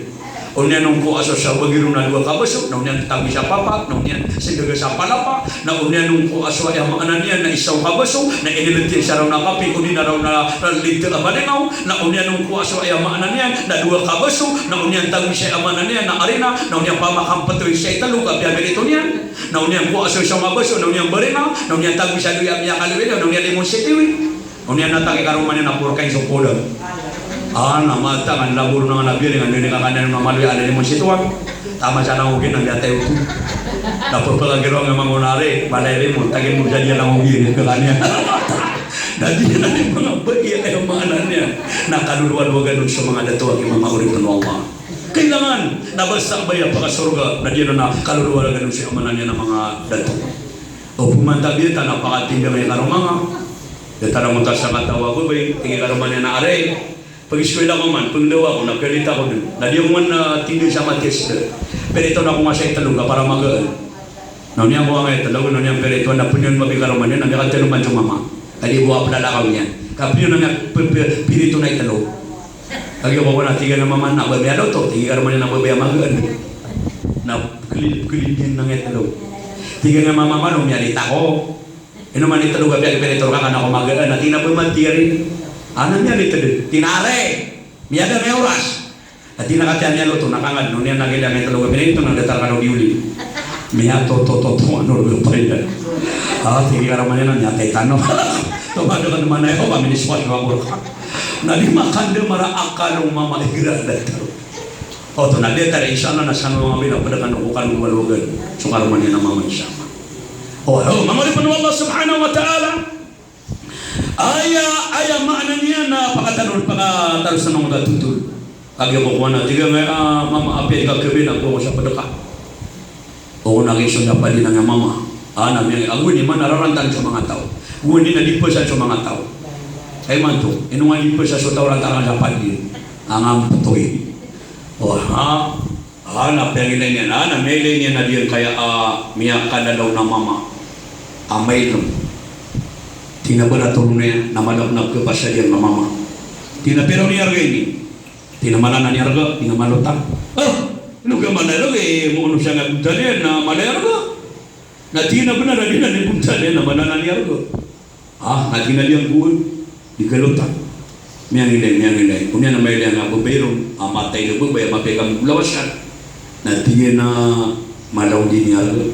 Oniyan ongko a so sabagi ron na dowa kabaso, na oniyan tago sa papa, na oniyan sendaga sa palapa, na oniyan ongko a so aya maana niyan na isa o kabaso, na inilit iyan sa raw na kapi, odi na raw na lita a balingaw, na oniyan ongko a so aya maana niyan na dowa kabaso, na oniyan tago sa aya maana niyan na arina, na oniyan pamakampetoy sa italo, kapiya mirito niyan, na oniyan ko a so isa o kabaso, na oniyan barina, na oniyan tago sa dowa a miyakaliwi, na oniyan limon sitiwi. Oniyan na taki karoma niyan na porkain so koda. Ah, na mata nga labor na nga na biyaring, anda ni kakanyan na maloy, anda ni monsituan. Tama sa langogi na miyatay oto. Na pagpagagiro nga mangonari, balay rimon, tagi mo sa diya langogi ni kakanyan. Na di na ni mga bagi ay maana niyan. Na kaluluwalwagan on so mga dato a mama, oripn o Allah. Kailangan na basta baya pakasorga, na di na kaluluwalwagan on so maana niyan a mga dato. O pman ta biyata na pakatindang i karoma nga. Biyata na mota sa kataw a babay, tig i karoma niyan a, "Ari, pag-eskwela ko man, pngdaw ako, na piyalit ako dn. Na di ako man, ah, tindang sa matis dn. Pirito na ako nga sa itlog, ah, para magaan." Na oniyan ko nga itlog, na oniyan pirito, na pnyon mabay i karoma niyan, na miyakatlo man so mama. Ka di bo a plalakaw niyan. Ka pnyon na niyan, p-, p-, pirito na itlog. Kagiya ko na tig iyan a mama na ba miyaloto, tig i karoma niyan a babay a magaan. Na pklin-, pklin iyan na nga itlog. Tig iyan a mama, "Mano, miyalit ako. Ino man i itlog a piyagpirito rka, ka na ko magaan." Na tig iyan a ba matiyari. Ana miyalit dn. Tig iyan a, "Ari, miyada, miyaoras." Na tig iyan a katii a miyaloto, na kangad, na oniyan na gila nga itlog a pinirito, na datar ka na o di oli. Miyatotototo, ano, rolo pa iyan. Ah, tig i karoma niyan a miyatay tano. Tomadakn man ayo, paminiswas ko ako rka. Na di makandam a akal o mama igira a datar. Oto na di tara, insha Allah, na san o manga bina pd kano ko kaluluwalwagan so karoma niyan a mama, insha Allah. O, o, manga oripn o Allah subhanahu wa ta'ala. Aya, aya maana niyan na pakataro, pakataro sa manga totol. Kagiya ko kowan a tig iyan a, ah, mama, apiya di ka kabaya na ko sa pd ka. O na giya so miyapadi na nga mama. Ana miya, ago ini man a rarantan so manga taw. Ago ini na di pasa so manga taw. Ay manto, ino nga di pasa so taw lantaran sa padi. Anga mptoy. O, ha? Ana piyangilay niyan, ana miyailay niyan a di iyan kaya a miyakalalaw na mama. A mailm. Tig iyan a ba na toro niyan, na malap na kapasa di iyan na mama. Tig iyan a pira o niyan arga ini. Tig iyan a mala na niyan arga, tig iyan a malo ta. Ah, ino ka mala arga, eh, mo ono siya nga bontal iyan, na mala arga. Na tig iyan a bnar a di na niyan bontal iyan, na mala na niyan arga. Ah, na tig iyan a di angkoon, di kalotan. Miyangilay, miyangilay. Oniyan na mailay a babay ron, a matay a babay, a mapiya i kambolawasaan. Na tig iyan a mala o di niyan arga.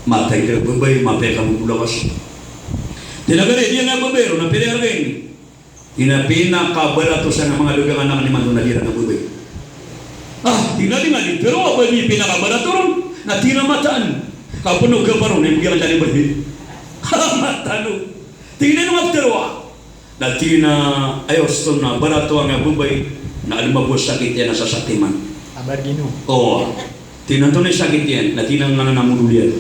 Matay a babay, mapiya i kambolawasaan. Tig iyan a gari, di iyan a babay ron, na pira i arga ini. Tig iyan a pinakabarato sa manga dagang anak imanto na di iran a babay. Ah, tig iyan a di nga di tharoa ba ini pinakabarato ron. Na tig iyan a mataan. Ka pn o gapa ron, na imbgay ka tano ba ini. Ha, mataan o. Tig iyan a ino nga ptharoa. Na tig iyan a, aya osto na barato angkai a babay, na adn mambo a sakit iyan a sasakti man. Abar gino. O. Tig iyan a antonaa i sakit iyan, na tig iyan a nganan a modol iyan.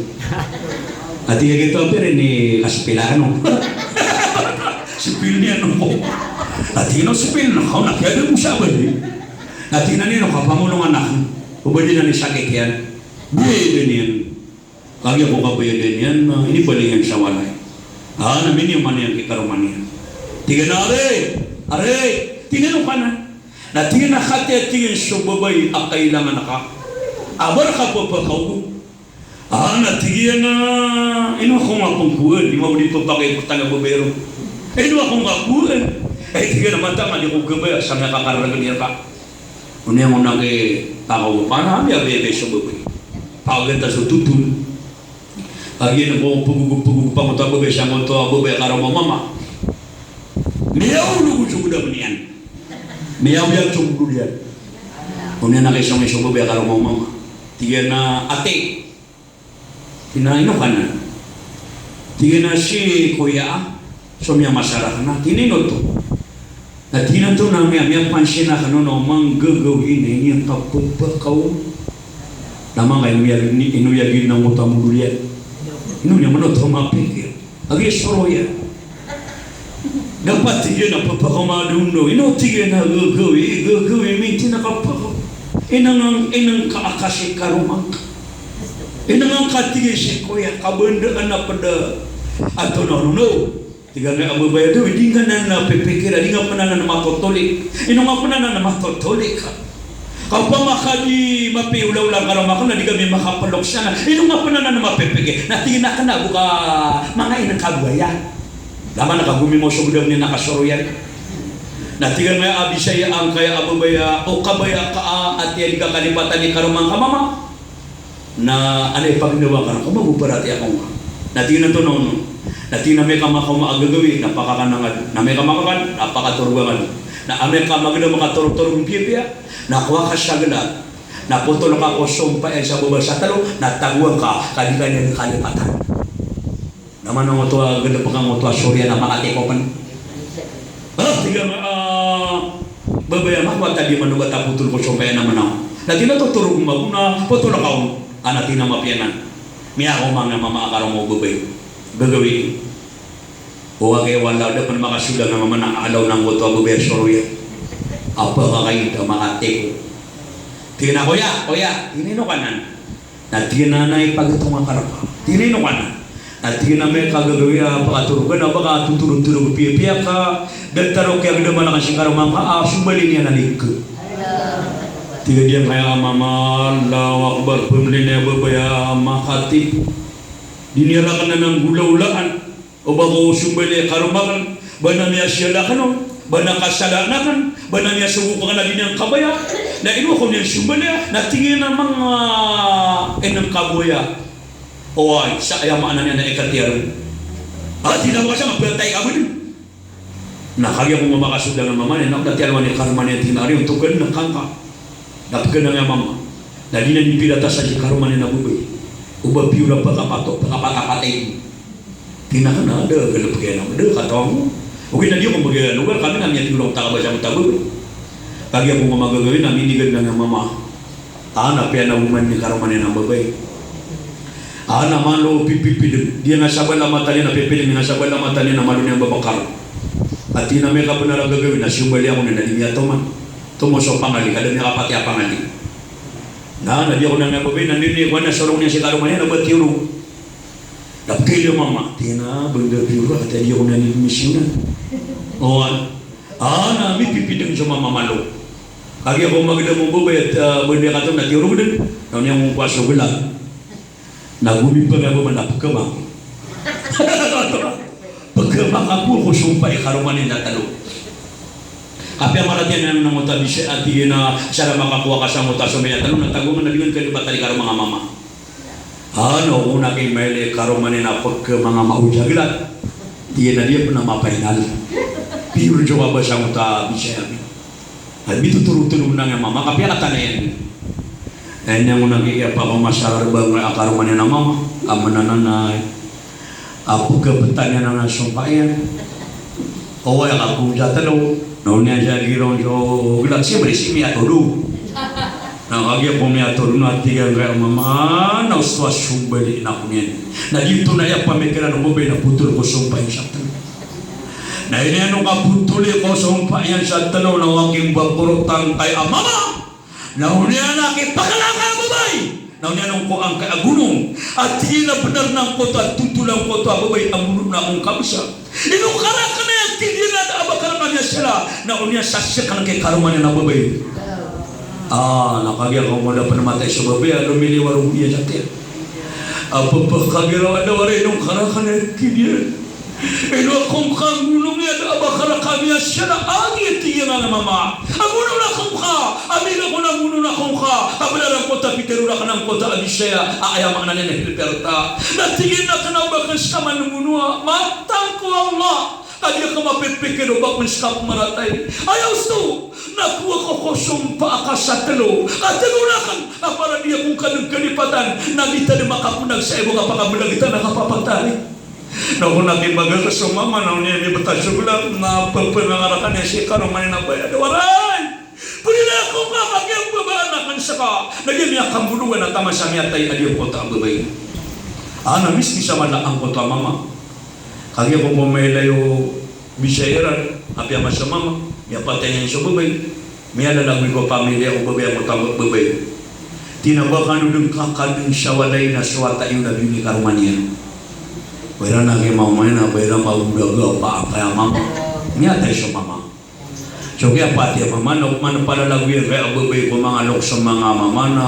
Na tig iyan a giyoto a pira ini, kasipil akn o. Sipil niyan o. Na tig iyan a sipil na, kaw na kiyada mo sa bali. Na tig iyan a ino kapamolongan akn. O ba di na ini sakit iyan. Biyayada niyan. Kagiya ko kabayadan iyan, na inibaling iyan sa walay. Ah, na miniyaman iyan ki karoma niyan. Tig iyan a, "Ari, ari," tig iyan a, "ino ka nan?" Na tig iyan a, "Katii," tig iyan, "so babay a kailangan ka. Abar ka pphakaogo." Ah, na tig iyan a, "Ino ako nga pngkowan, di mabdi pphakaogo tano a babay ron. Ino ako nga kowan. Ay," tig iyan a, "mataan a di ako kabaya sa miyakakararagn iyan ka." Oniyan ko na ki pakaogo, pana a miyabaya so babay. Paganta so totol. Kagiya ko pgogo, pgogo pangoto a babay sangkoto a babay a karoma o mama. Miyaolog so godam iyan. Miyaoyag so modol iyan. Oniyan na kaisong iso babay a karoma o mama. Tig iyan a, "Ati." Tig iyan a, "Ino ka nan?" Tig iyan a, "Si Kuya a so miyamasa rakn." Tig iyan a, "Ino oto?" Na tig iyan a, "Antonaa miya, miyapansin akn on a manggagawii na iniyangkapapakaw." Na mangka inoyag, inoyag iyan angkoto a modol iyan. Ino niyan man oto mapikir? Agi soroya. Dapat tig iyan a pphakamadondaw. Ino tig iyan a gagawii, gagawii, minti na kapaka. Inangan, inang ka a kasi karoma ngka. Inangan ka tig iyan si koya, kabandaan a pd a tonaa on. Tig angkaya a babay a daw, di ngka nan a pipikira, di ngka pn anan matotolik. Ino ngka pn anan matotolik? Ka opama ka di mapiolaola ngka roo makan na di kami makapelok sana. Ino ngka pn anan mapipikir? Na tig iyan a kna bo ka manga inang ka bo aya. Laman ka gomimosog da niyan a kasoroyan. Na tig angkaya a bisaya angkaya a babay a, o kabaya ka a, ati a di ka kalipatan i karoma ngka mama. Na anay pagnawa ka na, koma bo paratiyaya ko ngka. Na tig iyan a tonaa on. Na tig iyan a amay ka makaoma a gagawii, na pakakan angka dn. Na amay ka makakan, na pakatorog angka dn. Na amay ka magdam a katorogtorog piyapiya, na kowa ka sa glat. Na potol ka ko sompa iyan sa baba sa tlo, na tagoan ka, ka di ka niyan kalipatan. Na manang oto a galbk angkoto a soriyan a makatiko pn. Ah, tig a, ah, babay a mako a tadi manogat a potol ko sompa iyan a manaw. Na tig iyan a totorog mako na potol ka on. Ana tig iyan a mapiya anan. Miyakaoma nga mama a karoma o babay. Gagawii. O agi wala da pn makasold a nga mama na alaw na angkoto a babay a soroyan. Apa ka kaida makatiko. Tig iyan a koya, koya. Ino ka nan. Na tig iyan a, na ipagtong ka rka. Tig iyan a, ino ka nan. Na tig iyan a, amay ka gagawii a pakatorog ka na ba ka totorogtorog piyapiya ka, datar o kiyagdaman akn si karoma ngka a sombali niyan a lig. Tig a giyangkaya a mama, Allahu Akbar, pmlin a babay a makatip. Di niyan rakn anan golaolaan. O ba ko sombali a karoma akn, ba na miyasiyal akn on, ba na kasalaan akn, ba na miyasogok akn a di niyan kabaya, na ino ako niyan sombali a, na tig iyan a manga inang ka bo aya. Oway, sa aya maana niyan na ikatiyaro. A, tig iyan a ba ka sa mapatay ka bo dn. Na kagiya ko mama kasold a nga mama niyan, na ako na tiyalowan i karoma niyan, tig iyan a ari, ontok kn na kangka. Na pkhan angkaya mama. Na di niyan ipirata sa si karoma niyan a babay. O ba piyor a pakapato, pakapatapatay. Tig iyan a kna, da galbk iyan a, da katawan ko. Ogaid na di ako magalogar, kami na miyapiyor ako takabasa mo ta babay. Kagiya ko mama gagawii na minigad angkaya mama. Ana piya na oman i karoma niyan a babay. Ana malo pipipidng. Di nga sabala mata niyan a pipidng, di nga sabala mata niyan a malo niyan babakar. Ati na amay ka bnar a gagawii na sombali ako niyan a di miyatoman. Tomo so pangali, ka da miyakapatay a pangali. Na, na di ako niyan miyababay, na nini, kowan a sorong niyan si karoma niyan, na ba tiyorog. Na pkaylay o mama, tig iyan a, ba ngka piyorog, ati a di ako niyan inisyonan. Oway. A, na mipipidng so mama malo. Kagiya ko magdam o babay, ati a, ba ngka kato, na tiyorog dn. Na oniyan ko kowa so glag. Na gomipang a ba man a pkhamak. Pkhamak ako ko sompa i karoma niyan a tlo. Apiya maratiyan iyan angkoto a bisaya, ati iyan a sara makakowa ka sangkoto a sompa iyan a tlo, na tagoan ka na di ngka kalipatan i karoma nga mama. Ano, o na kay mailay karoma niyan a pkhamak a maojaglat. Ati iyan a di pn a mapainal. Piyor so kabasa angkoto a bisaya. Ay, bitotorotoro na nga mama, kapiya katan iyan. Ay, niyan ko na kiyapakaoma sa rarba nga a karoma niyan a mama, a manananay. A pkhapetan iyan a sompa iyan. Oway, a kakowa sa tlo, na oniyan sa girong so glag, siyempre si miyatodo. Na kagiya ko miyatodo na tig angkaya mama, na osto a sombali na ako niyan. Na giyoto na aya pamikiran o babay na potol ko sompa iyan sa tlo. Na iniyan o kapotoli ko sompa iyan sa tlo na o akimbakorot angkaya mama. Na oniyan a kipakalangkay a babay. Na oniyan o ko angkaya gonong. Ati iyan a bnar na angkoto a totol angkoto a babay a gonong na ako ngka bisa. Ino karakn aya tig iyan a da a ba ka rka miyasala. Na oniyan sasakn ki karoma niyan a babay. A, na kagiya ko mada pn matay so babay a lomiliyo a rogo iyan sa tiyan. A, pphakagiraw a da wari ino karakn aya tig iyan. Ino ako ngka gonong iyan a da a ba ka rka miyasala, agi tig iyan a mama. A gonong ako ngka, a mila ko na gonong ako ngka, a bnar angkoto a pitero rakn angkoto a bisaya, a aya maana niyan na pilpirta. Na tig iyan a kna o ba ka ska man ngono a, matang ko Allah. Ka di ka mapipikir o ba pn ska pmaratay. Aya osto, na kowa ko ko sompa aka sa tlo. Ka tlo rakn, a para di ako ngka dn kalipatan, na di ta dn makaponag sa ibo ka pakablagtan a kapapatay. Na ko na kimbagak so mama na oniyan mibtad so glag na pphangarakan iyan si karoma niyan a babay a da waray. Prilay ako ngka kagiya babaan akn ska. Na giya miyakambolongan a taman sa miyatay a di angkoto a babay. Ana miski sa mala angkoto a mama. Kagiya ko pamailay o bisa iran, apiya masa mama, miyapatay niyan so babay. Miyalalagoy ko pamilya o babay angkoto a babay. Tig iyan a ba kano dn kakadn sa walay na so wata iyo na biyono i karoma niyan. Ba iran a kay mama iyan a ba iran magodaga pa angkaya mama. Miyatay so mama. So kiyapatay a mama na, man palalagoyan kaya a babay ko manga loks a manga mama na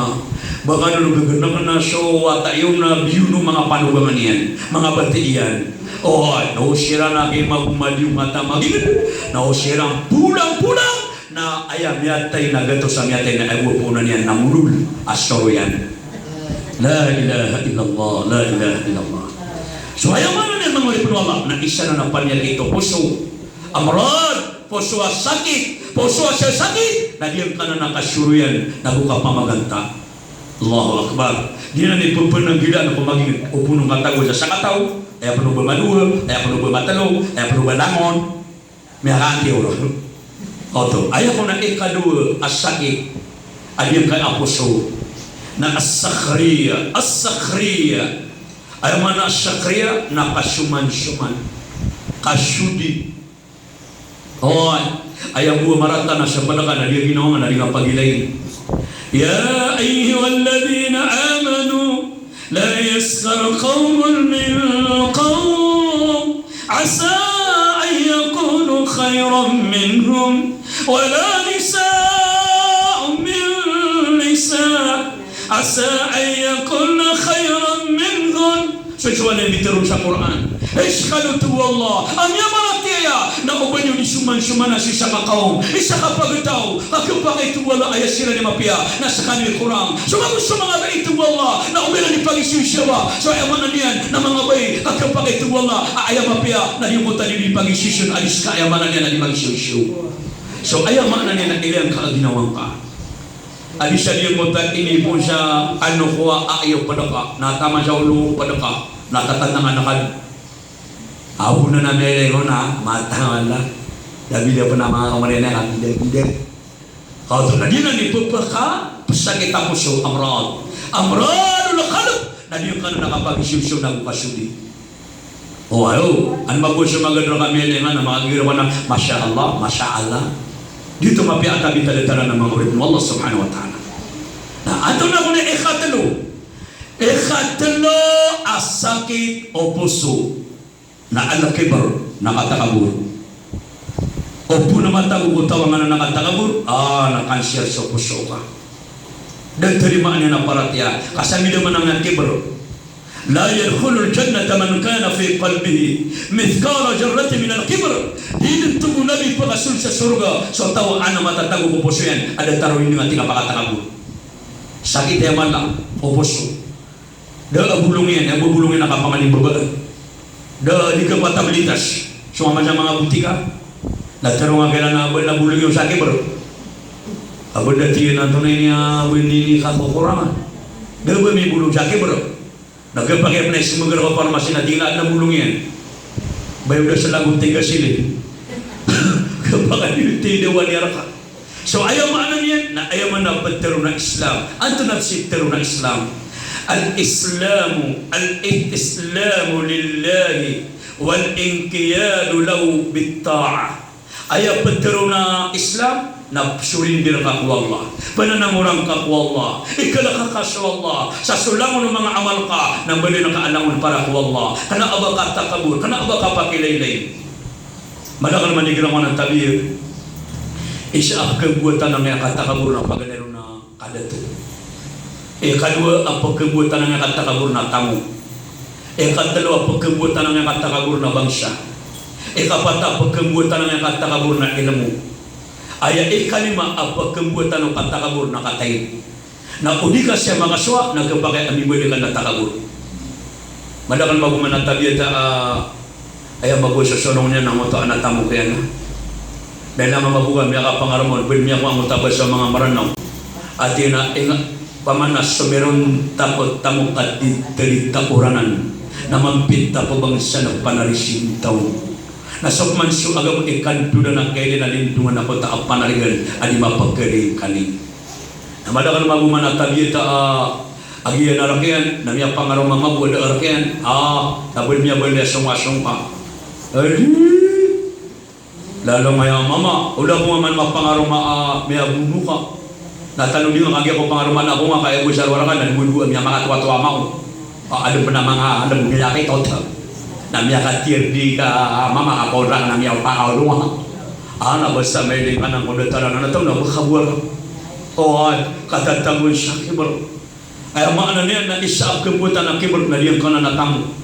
ba kano dn gaganakan a so wata iyo na biyono o manga panogangan iyan, manga bati iyan. O, na o siran a kay magomadi o mata magingd, na o siran polang-polang, na aya miyatay na gatos a miyatay na aya bo a poonan iyan na molol a soro iyan. La ilaha illallah, la ilaha illallah. So aya maana niyan manga oripn o Allah, na isa na panyakit o poso. Amrad, poso a sakit, poso a sasakit, na giyangkanan a kasoroyan na go kapamaganta. Allahu Akbar. Di na ni pphanagilaan ko maging o poon o katago sa sakataw, aya pn o ba madowa, aya pn o ba matlo, aya pn o ba langon. Miyakaanti o ron. Oto, aya kon a ikadowa a sakit a giyangkai a poso na as-sakhriya, as-sakhriya. Aya maana as-sakhriya na kasoman-soman, kasodi. Oy, aya bo a marata na sa pd ka na di a ginawa nga na di nga pagilay. Ya ayyuhalladhina amanu, la yaskhar qawmun min qawm, asa an yakunu khayran minhum, wala nisa'un min nisa', asa an yakunna khayran minhun. So, so aya mitharo sa Qur'an. Hay skano, tig o Allah, a miyamaratiyaya, na oba niyo di soman-soman a sii sa kakaom, isa kapagtaw, ka khapakay, tig o Allah, a aya siran i mapiya na skano i korang. So, mago so manga bai, tig o Allah, na oba iran di pagisiyosiyawa. So aya maana niyan na manga bai, ka khapakay, tig o Allah, a aya mapiya na di ko ta di pagisiyosiyawa, a di ska, aya maana niyan na di magisiyosiyaw. So aya maana niyan na ilay angka a ginawa ngka. A di sa di ko ta ini pn sa ano ko a, a iyo pd ka, na taman sa olo pd ka, na tatanangan ka. Aw na na mele ko na matang ala. Da bida pn a manga kamarena ka bida-bida. Kaoto na di na ni pphaka, psakit a poso, amrad. Amradul qalb. Na di ka na kapagisiyosiyaw na go kasodi. O, ayo, an mago so magadra ka mele nga na makagira ka na, masha Allah, masha Allah. Di oto mapiya a tabiya a datar a manga oripn o Allah subhanahu wa ta'ala. Na antonaa kon i ikatlo? Ikatlo a sakit o poso na al-kibr, na katakabor. O poon a matago ko taw a nganan a katakabor, a, na cancer so poso ka. Da tarimaan iyan a paratiyaya, ka sa midaman a miyakibr. La yadkhulul jannata man kana fi qalbihi mithqala dharratin minal kibr. Di dn, tig o Nabi, pakasold sa sorga so taw a adn a matatago ko poso iyan a datar o indinga tingkap a katakabor. Sakit iyan mala o poso. Da a bolong iyan, a bolong iyan a kapangalimbabaan. Da di kapatablitas so manga, manga botika. Na tharoon ka iran a ba na bolong iyo sa kibr. A ba da tig iyan antonaa ini a ba ini kakokorangan. Da ba mibolong sa kibr. Na kapakay pn a ismgl ko pharmacy na tig iyan a adn a bolong iyan. Ba iyo da sa lagot tiga sili. Kapakay di tida wani a rka. So aya maana niyan na aya maana a ptharoon a Islam. Antonaa i ptharoon a Islam? Al-Islamu, al-istislamu lillahi wal inqiyadu lahu bit-ta'ah. Aya ptharoon a Islam na psurinder ka ko Allah, pnanangoran ka ko Allah, ikalk ka so Allah sa so langon o manga amal ka, na mbaloy angka a langon para ko Allah. Kna a ba ka takabor, kna a ba ka pakilaylay. Madakl man i giraw anan a tabiya. Isa a pkhaboatan angkaya katakabor na paganay ron a kadato. Ikadowa a pkhaboatan angkaya katakabor na tamok. Ikatlo a pkhaboatan angkaya katakabor na bangsa. Ikapat a pkhaboatan angkaya katakabor na ilmo. Aya ikalima a pkhaboatan o katakabor na kataid. Na o di ka siya makasowa, na khapakay a mibaloy ka na takabor. Madakl magoman a tabiya ta, a, aya mago so sonong niyan na ngoto a na tamok iyan na. Dai na nga mago ka miyakapangarmon, pwede miyakowa ngoto a ba sa manga Mranaw. Ati na inga, pamana so miron tako tamok a di, di takoranan. Na mampit tako bangsa na panarisin taw. Na so pman so agam ikanto da na kailay na lindongan ako ta a panarigan a di mapagkaling-kaling. Na madakl magoman a tabiya ta, a, Agiya na rk iyan, na miyapangaroma mambo a da a rk iyan. Ah, na bal miyabal iyan songka-songka. Adi. Lalong aya mama, o da ko man mapangaroma a miyabono ka. Na tano di nga kagiya ko pangaroma na ko nga kaya bo sa rwaraka na duwa-duwa miyamakatowa-towa mako. Ah, adn pn a manga, adn pn a miyakaitot. Na miyakatiyar di ka mama ka ko rk na miyapangaroma. Ah, na basta mailay ka na ko da tara na taw na bkabwar. Oh, ay, katatagon sa kibr. Aya maana niyan na isa a kambowatan a kibr na giyangkanan a tamok.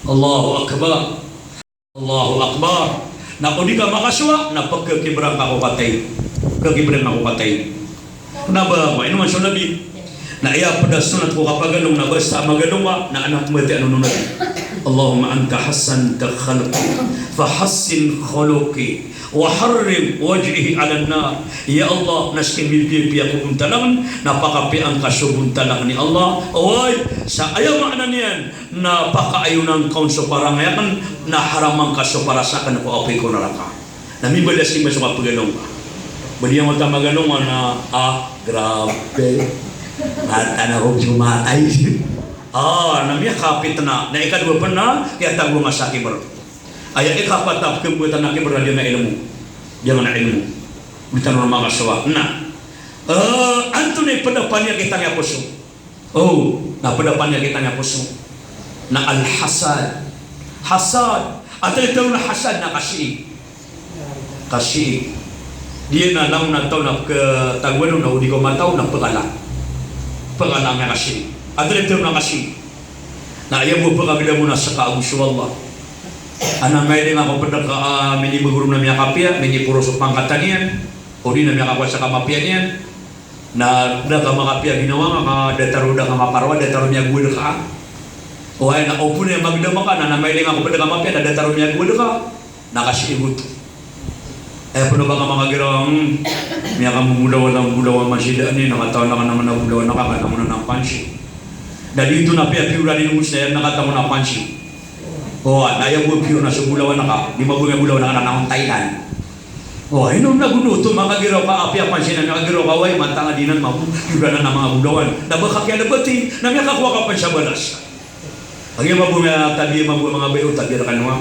Allahu Akbar. Allahu Akbar. Na o di ka makasowa, na pkakibran ka ko kataid. Pkakibran ka ko kataid. Kna ba, ino man so Nabi. Na aya pd a sunnat ko kapagalong na basta magalong ka, na anak mati ano no Nabi. Allahumma anta hassan khalqi, fahassin khuluqi. Wa harrim wajhi alan nar. Ya Allah, na sii ko mipiyapiya ko bontal akn, na pakapiya angka so bontal akn, ya Allah. Oway, sa aya maana niyan na pakaayonan ka on so parangay akn, na haraman ka so paras akn ko apoy ko naraka. Na mimbaloy a simba so kapagalong ka. Ba di angkoto a magalong ka na, ah, grabe. Mata na ko so matay. Ah, na miyakapit na. Na ikadowa pn na, kiyatago nga sa kibr. Aya ikapat a kambowatan a kibr na di nga ilmo. Di nga ilmo. Di tano makasowa. Na, eh, antonaa i pd a panyakit angkai a poso? Oh, na pd a panyakit angkai a poso na al-hasad. Hasad. Antaa i tharoon a hasad na kasii. Kasii. Di na langon a taw na pkatagoan on na o di ko mataw na pkala. Pkala angkai a kasii. Antaa i tharoon a kasii. Na aya bo pkabida mo na ska ago so Allah. Ana mailay nga ko pd ka, ah, minibagoro na miyakapiya, miniporos o pangkatan iyan, odi na miyakakowa sa kamapiya niyan. Na da ka makapiya ginawa nga ka datar o da ka maparwa, datar o miyagowad ka. Oway, na opama na magdam ka, na, na mailay nga ko pd ka mapiya, na datar o miyagowad ka. Na kasii oto. Aya pn o ba ka makagiraw, hmm, miyakamomolawan a molawan a masjid ani, na katawan ka na mana bolawan ka, ka na mana na pansi. Na di oto na piyapiyoran i lomos na iyan na katawan a pansi. Oway, na aya bo piyor na so bolawan ka, di mabolawan ka na, na on Thailand. Oway, ino na gono oto makagiraw ka apiya pansi na makagiraw ka, oway, matangad inan mabolawan a manga bolawan. Na ba ka kiyalbati, na miyakakowa ka pn sa balas. Apiya mambo nga tabiya mambo a manga bayo, tabiya rkano a.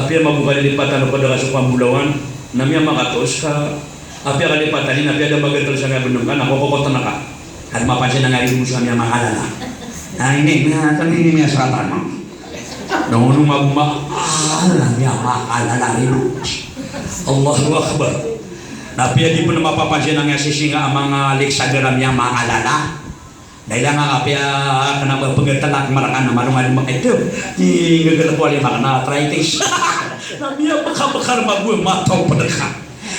Apiya mambo kalilipatan o pd ka so pambolawan, na miyamakatoos ka. Apiya kalipatan iyan, apiya da magatal sa miyabnng ka, na kokokotn ka. Ka di mapansin a nga ri mo sa miyamakalala. Na ini, na kami ini miyasaratan mo. Na ono mambo ma-, ah, na miyamakalala ri mo. Allahu Akbar. Na apiya di pn mapapansin a nga sisii nga a manga Alexander a miyamakalala. Na ilay nga ka apiya kna ba pnggatalak marka na malong a di makaitb. Di nggalko a lima ka na arthritis. Na miyabkabkar mambo a mataw pd ka.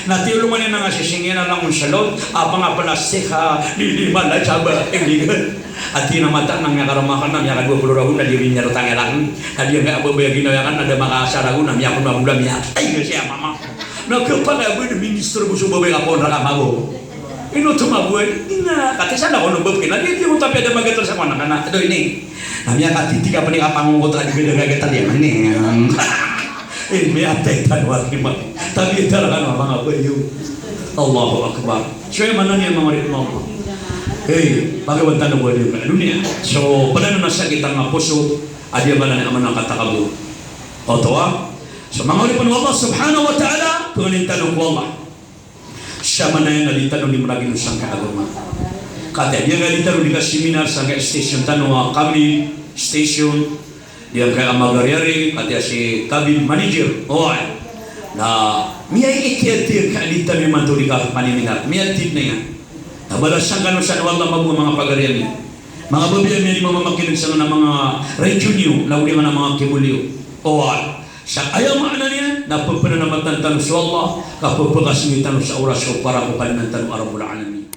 Na tiyolongan iyan a nga sisii nga na langon sa lod a pangaplastik a di, di mala jaba, eh, di. Ati na mata na miyakaroma ka na miyakadowa polo ragon na di rin niyan rotang iyan. Na di nga a babaya ginawa iyan na da makasaragon na miyakon mambo a miya. Ay, siya mama. Na kpakay a bo di minister bo so babay ka pon raka mambo. Ino oto mambo a, ina, kati sa na kono bab kina, di, di oto apiya da magatal sa kono kana, ado ini. Na miyakatiti ka pn i kapangongkot a di ka da gatal iyan, ini. Eh, miyatay tano a lima. Tabiya rkano a manga bayo. Allahu Akbar. So, aya maana niyan manga oripn o Allah. Eh, pagawan tano bo a di ka doniya. So, pd anan a sakit angkai a poso, a di a maana niyan a manga katakabor. Oto a. So, manga oripn o Allah subhanahu wa ta'ala, pangnin tano ko Allah. Sa maana niyan na di tano di mragino sangkai a agama. Katii a di tano di kaseminar sangkai a station tano a kami station, di angkai a magariyari, katii a si kabin manager. Oway. Na miyaitiyatiyar ka di tano imanto di kapaniminar. Miyatid na iyan. Na balasan kano san o Allah mambo a manga pagari ami. Manga babay ami a di mamamakineg sangkanan a manga radyo niyo, lagid iyan a manga cable iyo. Oway. Sa aya maana niyan na ppananamatan tano so Allah, ka ppakasngi tano sa oras o para ko Kadnan tano a Rabbul Alamin.